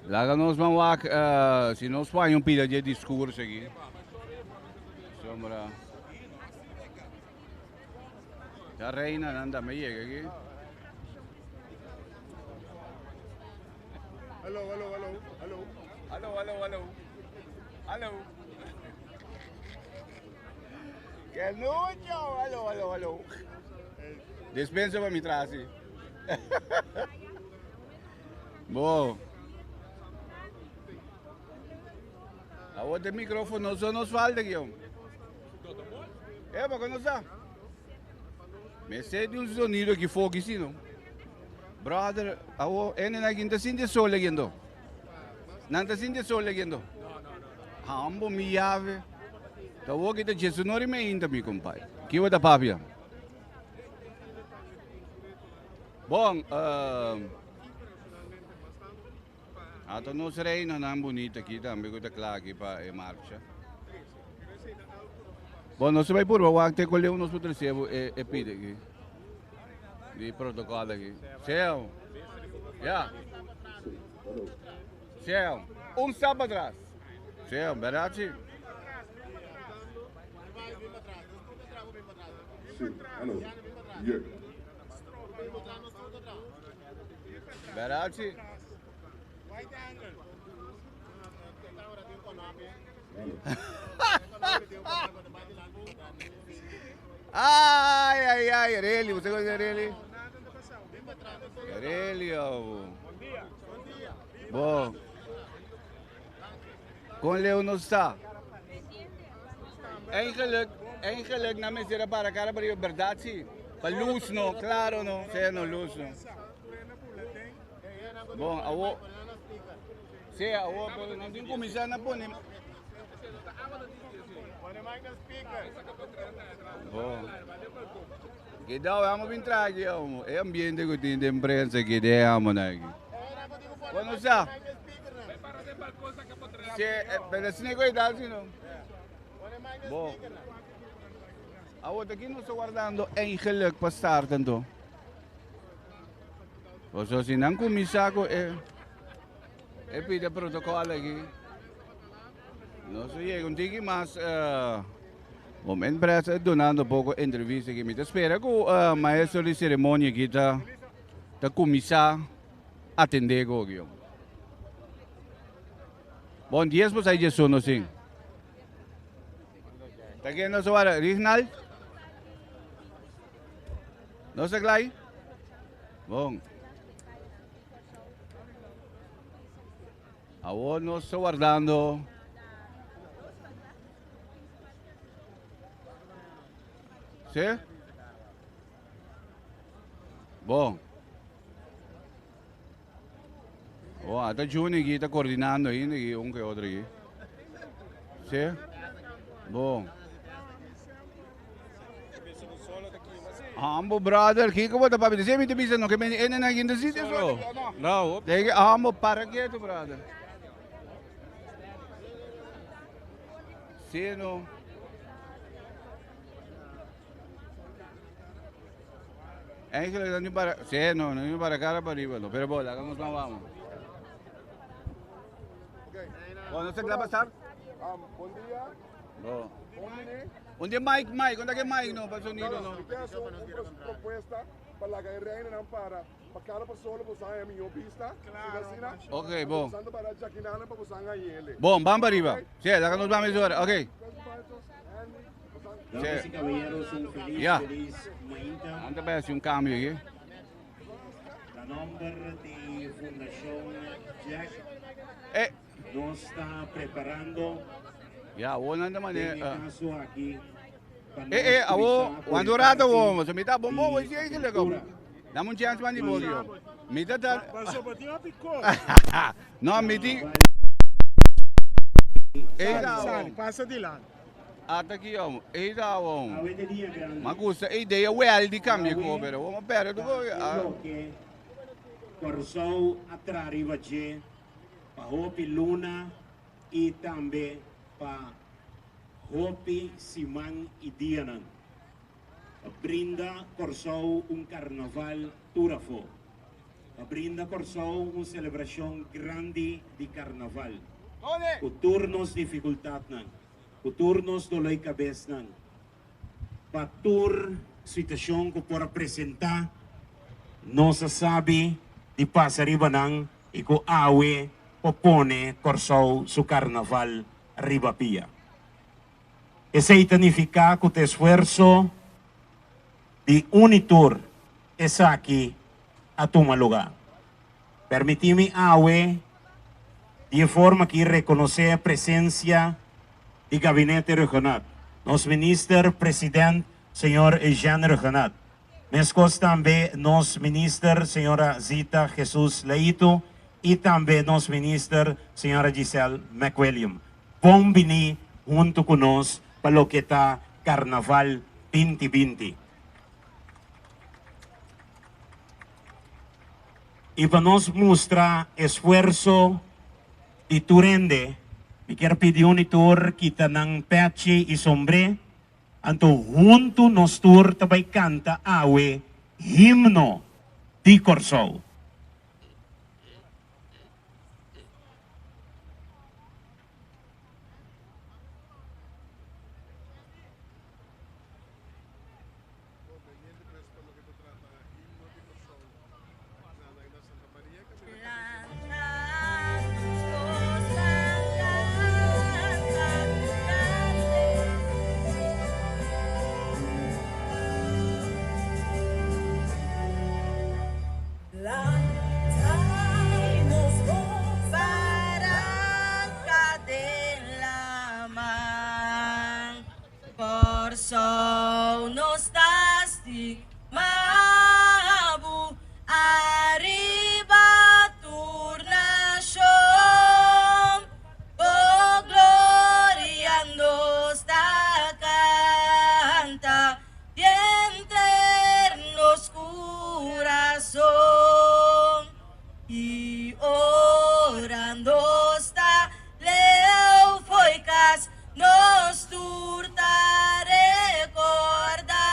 Laga nos ban wak si nos por haña un pida dje discurso aki. Sombra. Ta reina nan tambe yega aki.
Hallo, hallo, hallo, hallo.
Hallo, hallo, hallo. Hallo. Que lucho. Hallo, hallo, hallo. Dispensa pa mi trasi. Bo. Awor de microfono so nos falta aquí. Eh, porque no sa. Me sé de un sonido aquí foki sí, no. Brother, awo ene na quinta sinti sol aquí endo. Nanta sinti sol aquí endo. Hambo mi llave. Ta wo kita Jesu nori me inta mi compadre. Kiwa ta papia. Bon, uh, ata nos reinanan bunita aki tambe ku ta kla aki pa e marcha. Bon, nos bai purba wak te ku leu nos por trese bo e, e pide aki. Di protokòl aki. Seo. Ya. Seo. Un stap atras. Seo, bèrdat si?
Sí, hallo. Yeah.
Berachi. Ai, ai, ai, really, você gosta de really? Really, oh. Bom. Con Leo no está. Eigenlijk, eigenlijk na mester a para cara para berdad si. Pa luz no, claro no, sea no luz no. Bon, awo. Sea awo, pero no tin cuminsa na pone. Bon. Kidao, amo bin traha amo. E ambiente ku tin den prensa ki de amo na aki. Bueno sa. Si, pero asina ku edad si no. Bo. Awor aki nos ta wardando eigenlijk pa start anto. Pasobra si nan kuminsá ku e e pida protokòl aki. Nos a yega un tiki mas Moment Brest a dunando poko entrevista aki. Mi ta spera ku maestro di ceremonia aki ta ta kuminsá atendé ku oki. Bon dies por sai djesuno sin. Ta ken nos a wara? Rignald? Nos ta klai? Bon. Awor nos ta wardando. Sí? Bon. Bon, ata Juni aquí ta coordinando ainda aquí, un que otro aquí. Sí? Bon. Hambo brother, kiko bo ta papia? Disi mi ta bisa no ke meni ene na ginta sitio solo.
No.
Tege hambo para quieto brother. Sí no. Eigenlijk dan nu para, sí no, no para cara para arriba no, pero bo, laga nos vamos. Bueno, se klaar pasar?
Um, bom dia.
Bo. Un dia Mike, Mike, unda ke Mike no, pa sonido no.
Mi tin haci un propuesta pa laga e reinanan para, pa cada persona boso haña mihó bista. Claro. Asina,
Ok, bon.
Boso para djakinana pa boso haña yele.
Bon, ban pa riba. Sí, laga nos ban mesora. Ok.
Damas y caballeros, un feliz,
Ya.
feliz mainta.
Anda bai haci un cambio aquí.
Na nomber di Fundacion Jack,
Eh.
nos ta preparando
Ya, awor nan ta mane.
den e caso aki pa nos
Eh, eh, awor,
cuminsa cu
cuando
e
rato
parti
awor, so mi ta bon bon,
di
si eigenlijk awor. Dame un chance man di bo yo. Mi ta ta. No, mi ti. Ei da
Sali,
awor.
pasa dilanti.
Ata ki awor. Ei da awor.
Awe de dia grandi.
Ma gusta e idea wel di cambia
Awe
ko, pero awor ma perde tu
ta
ko.
e
Ah.
loke Kòrsou a traha riba dje pa hopi luna i tambe pa hopi siman i dianan. Pa brinda Kòrsou un karnaval tur afó.
Pa brinda Kòrsou un selebrashon grandi di Karnaval. Ku tur nos difikultatnan, ku tur nos doloi kabesnan, pa tur situashon ku por a presentá, nos a sabi di pasa riba nan i ku awe por pone Kòrsou su Karnaval riba pia. Esei ta nifiká ku ta esfuerso di un i tur esaki a tuma lugá. Permití mi awe di e forma aki rekonosé e presensia di Gabinete Rhuggenaath, nos Minister President señor Eugène Rhuggenaath, meskos tambe nos Minister señora Zita Jesus Leito i tambe nos Minister señora Giselle McWilliam. Bon bini huntu ku nos pa loke ta Karnaval binti binti. I pa nos mustra esfuerso di tur hende, mi kier pidi un i tur kita nan pechi i sombré, anto huntu nos tur ta bai kanta awe himno di Kòrsou.
Kòrsou nos ta stima bo ariba tur nashon, bo gloria nos ta kanta denter nos kurason, i ora nos ta Leu fo'i kas nos tur ta rekordá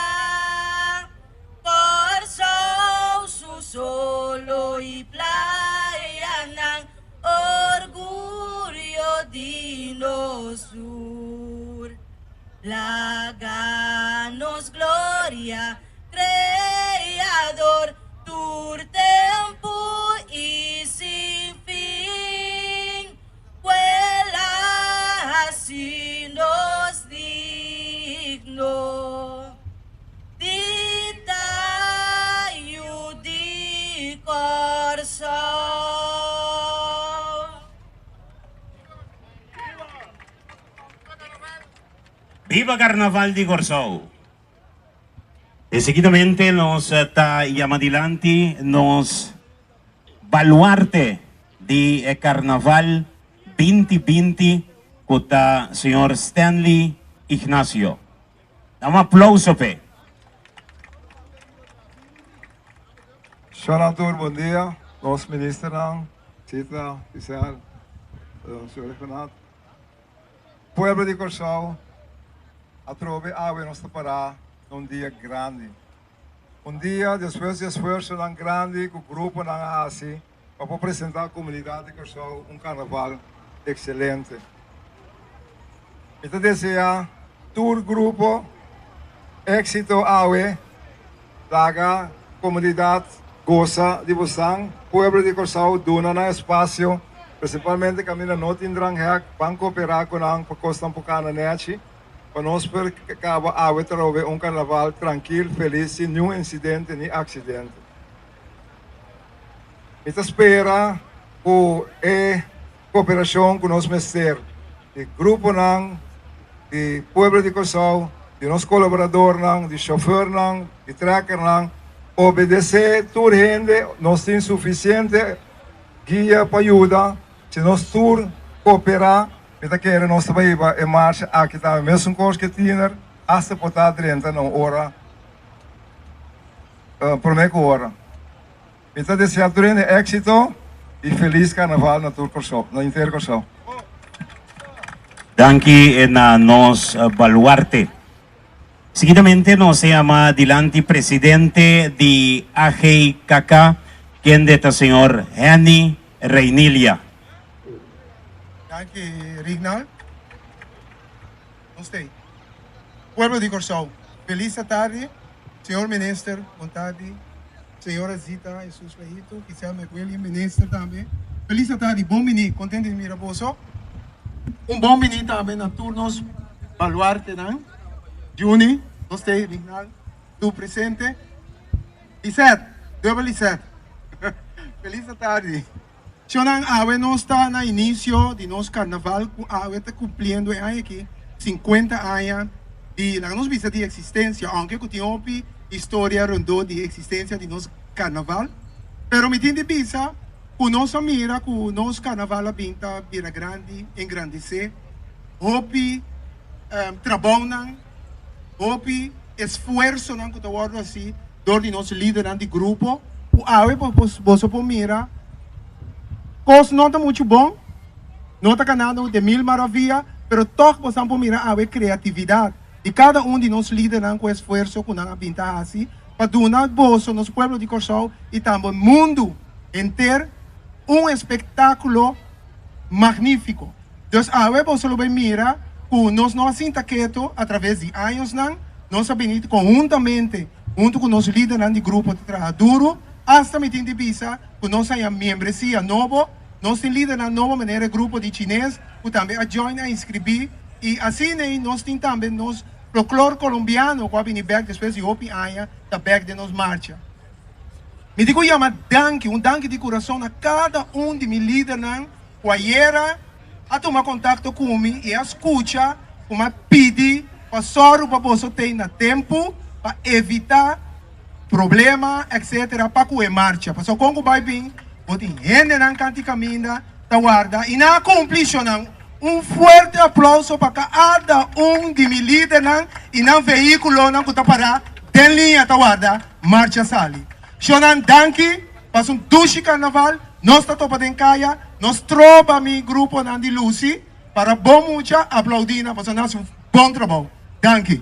Kòrsou su solo i playanan orguyo di nos tur. Laga nos gloria Kreador tur tempu i sin fin, ku el a hasi nos digno di ta yu di Kòrsou.
Biba Karnaval di Kòrsou! E seguidamente nos ta yama dilanti nos baluarte di e Carnaval binti binti cu ta señor Stanley Ignacio. Da un aplauso p'e.
Señor Arthur, bon dia. Nos ministernan, Cita, Giselle, señor Reginald. Pueblo di Kòrsou, atrobe awe nos ta pará na un dia grandi. Un dia despues di esfuersonan grandi ku gruponan a hasi pa por presentá komunidat di Kòrsou un karnaval ekselente. Mi ta deseá tur grupo éksito awe, laga komunidat gosa di bosan. Pueblo di Kòrsou duna nan espasio, prinsipalmente kaminda no tin dranghek, ban kooperá ku nan pa kosnan por kana nèchi, pa nos por kaba awe trobe un karnaval trankil, felis, sin niun insidente ni aksidente. Mi ta spera ku e Koperashon ku nos mester di gruponan di pueblo di Kòrsou, di nos kolaboradornan, di shofèrnan, di trèkernan, obedesé tur hende, nos tin sufisiente guia pa yuda, si nos tur koperá mi ta kere nos ta bai hiba e marcha aki tambe mesun kos ke tiner asta por ta drenta na un ora promé ku ora. Mi ta desea tur hende éxito y feliz carnaval na tur Kòrsou, na henter Kòrsou.
Danki na nos baluarte. Seguidamente nos ta yama dilanti presidente di AGKK. Kende ta señor Henny Reinilia.
Danki Rignald. Nos t'ei. Pueblo di Kòrsou, felis atardi. Señor Minister, bon tardi. Señora Zita Jesus Lehito, Giselle McWilliam, Minister tambe. Felis atardi, bon bini. Kontento di mira boso. Un bon bini tambe na tur nos baluartenan. Juni, nos t'ei, Rignald, tur presente. Lisette, dubbel Lisette. Felis atardi. Shonnan, awe nos ta na inicio di nos carnaval cu awe ta cumpliendo e aña aki 50 aña di, laga nos bisa di existencia, aunke cu tin hopi historia rondó di existencia di nos carnaval, pero mi tin di bisa cu nos a mira cu nos carnaval a bin ta bira grandi, engrandece, hopi trabounan, Hopi esfuersonan ku ta wòrdu hasi dor di nos lidernan di grupo ku awe boso por mira kos no ta muchu bon, no ta kanando de mil maravia, pero tòg bosan por mira awe kreatividat di kada un di nos lidernan ku esfuerso ku nan a bin ta hasi pa duna boso, nos pueblo di Kòrsou i tambe mundu henter un espektákulo magnífiko. Dus awe boso lo bay mira cu nos no a sinta keto a traves di añosnan, nos a bini conhuntamente hunto cu nos lidernan di grupo ta traha duro, hasta mi tin di bisa cu nos haña miembresia nobo, nos tin lidernan nobo manera e grupo di chines cu tambe a join a inscribi y asiney nos tin tambe nos folklor colombiano cu a bini bek despues di hopi aña ta bek den nos marcha. Mi tin cu yama danki, un danki di curason na cada un di mi lidernan. Ku ayera a tuma kontakto ku mi i a skucha ku mi a pidi pa sòru pa boso tei na tempu pa evitá problema etc. Pa ku e marcha. Pasobra kon ku bai bin bo tin hendenan kanti kaminda ta warda i nan a kumpli shonnan. Un fuerte aplauso pa kada un di mi lidernan i nan vehíkulonan ku ta pará den liña ta warda marcha sali. Shonnan danki. Pasa un dushi karnaval, nos ta topa den kaya, nos troba mi gruponan di Lucy para bon mucha aplaudi nan pasobra nan hasi un bon trabou. Danki.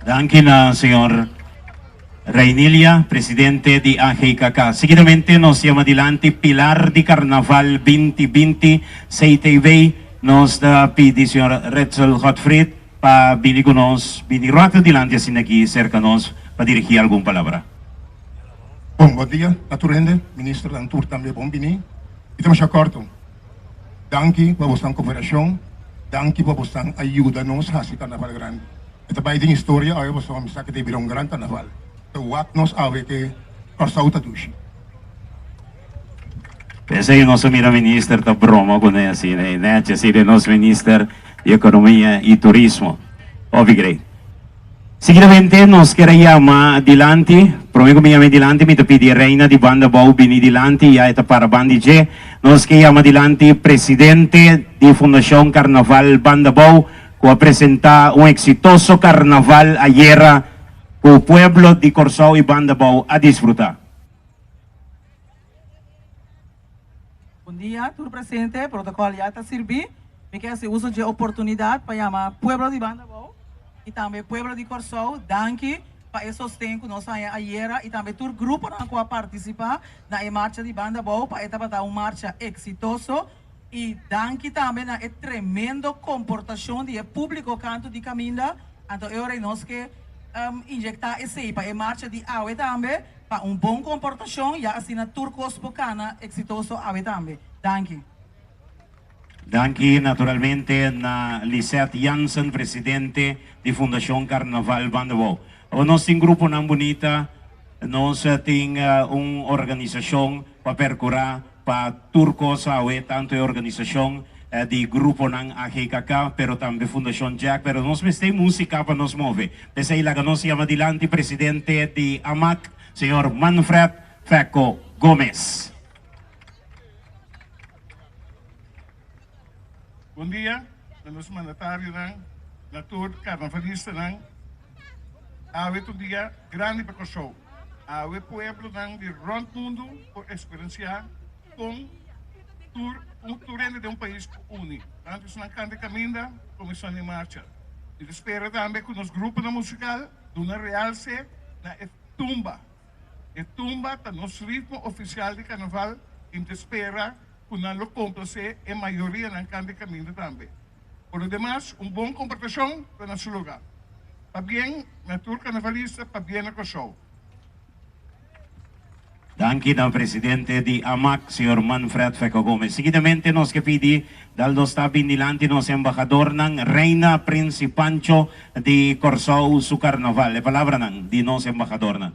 Danki na señor Reinilia, presidente di AGKK. Seguidamente nos yama dilanti Pilar di Karnaval 2020, CTB. Nos ta pidi señor Retzel Godfried pa bini ku nos, bini rato dilanti asina aki serka nos pa dirigi algun palabra.
Bon, bon dia na tur hende, ministernan tur tambe bon bini. Mi ta masha korto. Danki pa bosnan koperashon, danki pa bosnan a yuda nos hasi karnaval grandi. E ta bai den historia awe pasobra mi sa ke ta bira un gran karnaval. Ta wak nos awe ke Kòrsou ta dushi.
P'esei nos a mira minister ta broma kuné asina e nèchi asina e nos minister di ekonomia i turismo. Hopi great. Seguidamente nos kier a yama dilanti, prome ku mi yama e dilanti mi ta pidi e reina di banda abou bini dilanti ya e ta para bandi dje. Nos ke yama dilanti presidente di Fundashon Karnaval Banda Abou ku a presenta un eksitoso karnaval ayera ku pueblo di Kòrsou i Banda Abou a disfruta.
Bon dia tur presente, protocol ya ta sirbi. Mi ke hasi uso dje oportunidat pa yama pueblo di Banda Abou i tambe pueblo di Kòrsou danki pa e sosten ku nos haña ayera i tambe tur gruponan ku a partisipá na e marcha di Banda Abou pa e tabata un marcha eksitoso i danki tambe na e tremendo komportashon di e públiko kantu di kaminda. Anto e ora ei nos ke inyektá esei pa e marcha di awe tambe. Pa un bon komportashon ya asina tur kos por kana eksitoso awe tambe. Danki.
Danki naturalmente na Lisette Jansen, presidente di Fundashon Karnaval Bandabou. Awor nos tin gruponan bunita, nos tin un organisashon pa perkurá pa tur kos awe, tantu e organisashon di gruponan AGKK, pero tambe Fundashon Jack, pero nos mester músika pa nos move. P'esei laga nos yama dilanti presidente di AMAC, señor Manfred Fecco Gomez.
Bon dia na nos mandatarionan, na tur karnavalistanan. Awe ta un dia grandi pa Kòrsou. Awe pueblonan di rònt mundu por eksperensiá kon tur un tur hende den un pais por uni. Tantu esnan kanta e kaminda komo esnan den marcha. Mi ta spera tambe ku nos gruponan musikal duna realse na e tumba. E tumba ta nos ritmo ofisial di karnaval i mi ta spera ku nan lo komplasé e mayorianan kante kaminda tambe. Por lo demas, un bon komportashon ta na su lugá. Pabien na tur karnavalista, pabien na Kòrsou.
Danki na presidente di AMAC, señor Manfred Feco Gomez. Seguidamente nos ke pidi dal nos ta bin dilanti nos embahadornan, Reina, Prins y Pancho di Kòrsou su karnaval. E palabranan di nos embahadornan.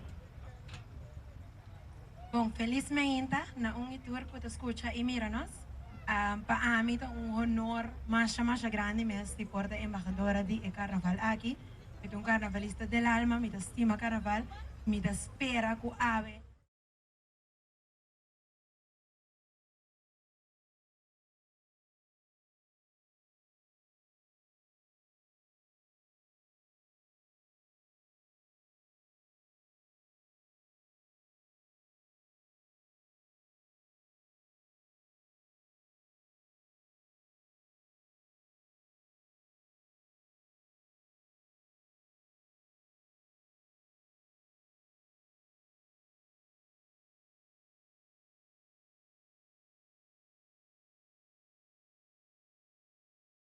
Bon, felis meinta na un y tur cu ta scucha y mira nos. Pa ami ta un honor masha masha grandi mes di por ta embahadora di e carnaval aki. Mi ta un carnavalista del alma, mi ta stima carnaval, mi ta spera cu awe.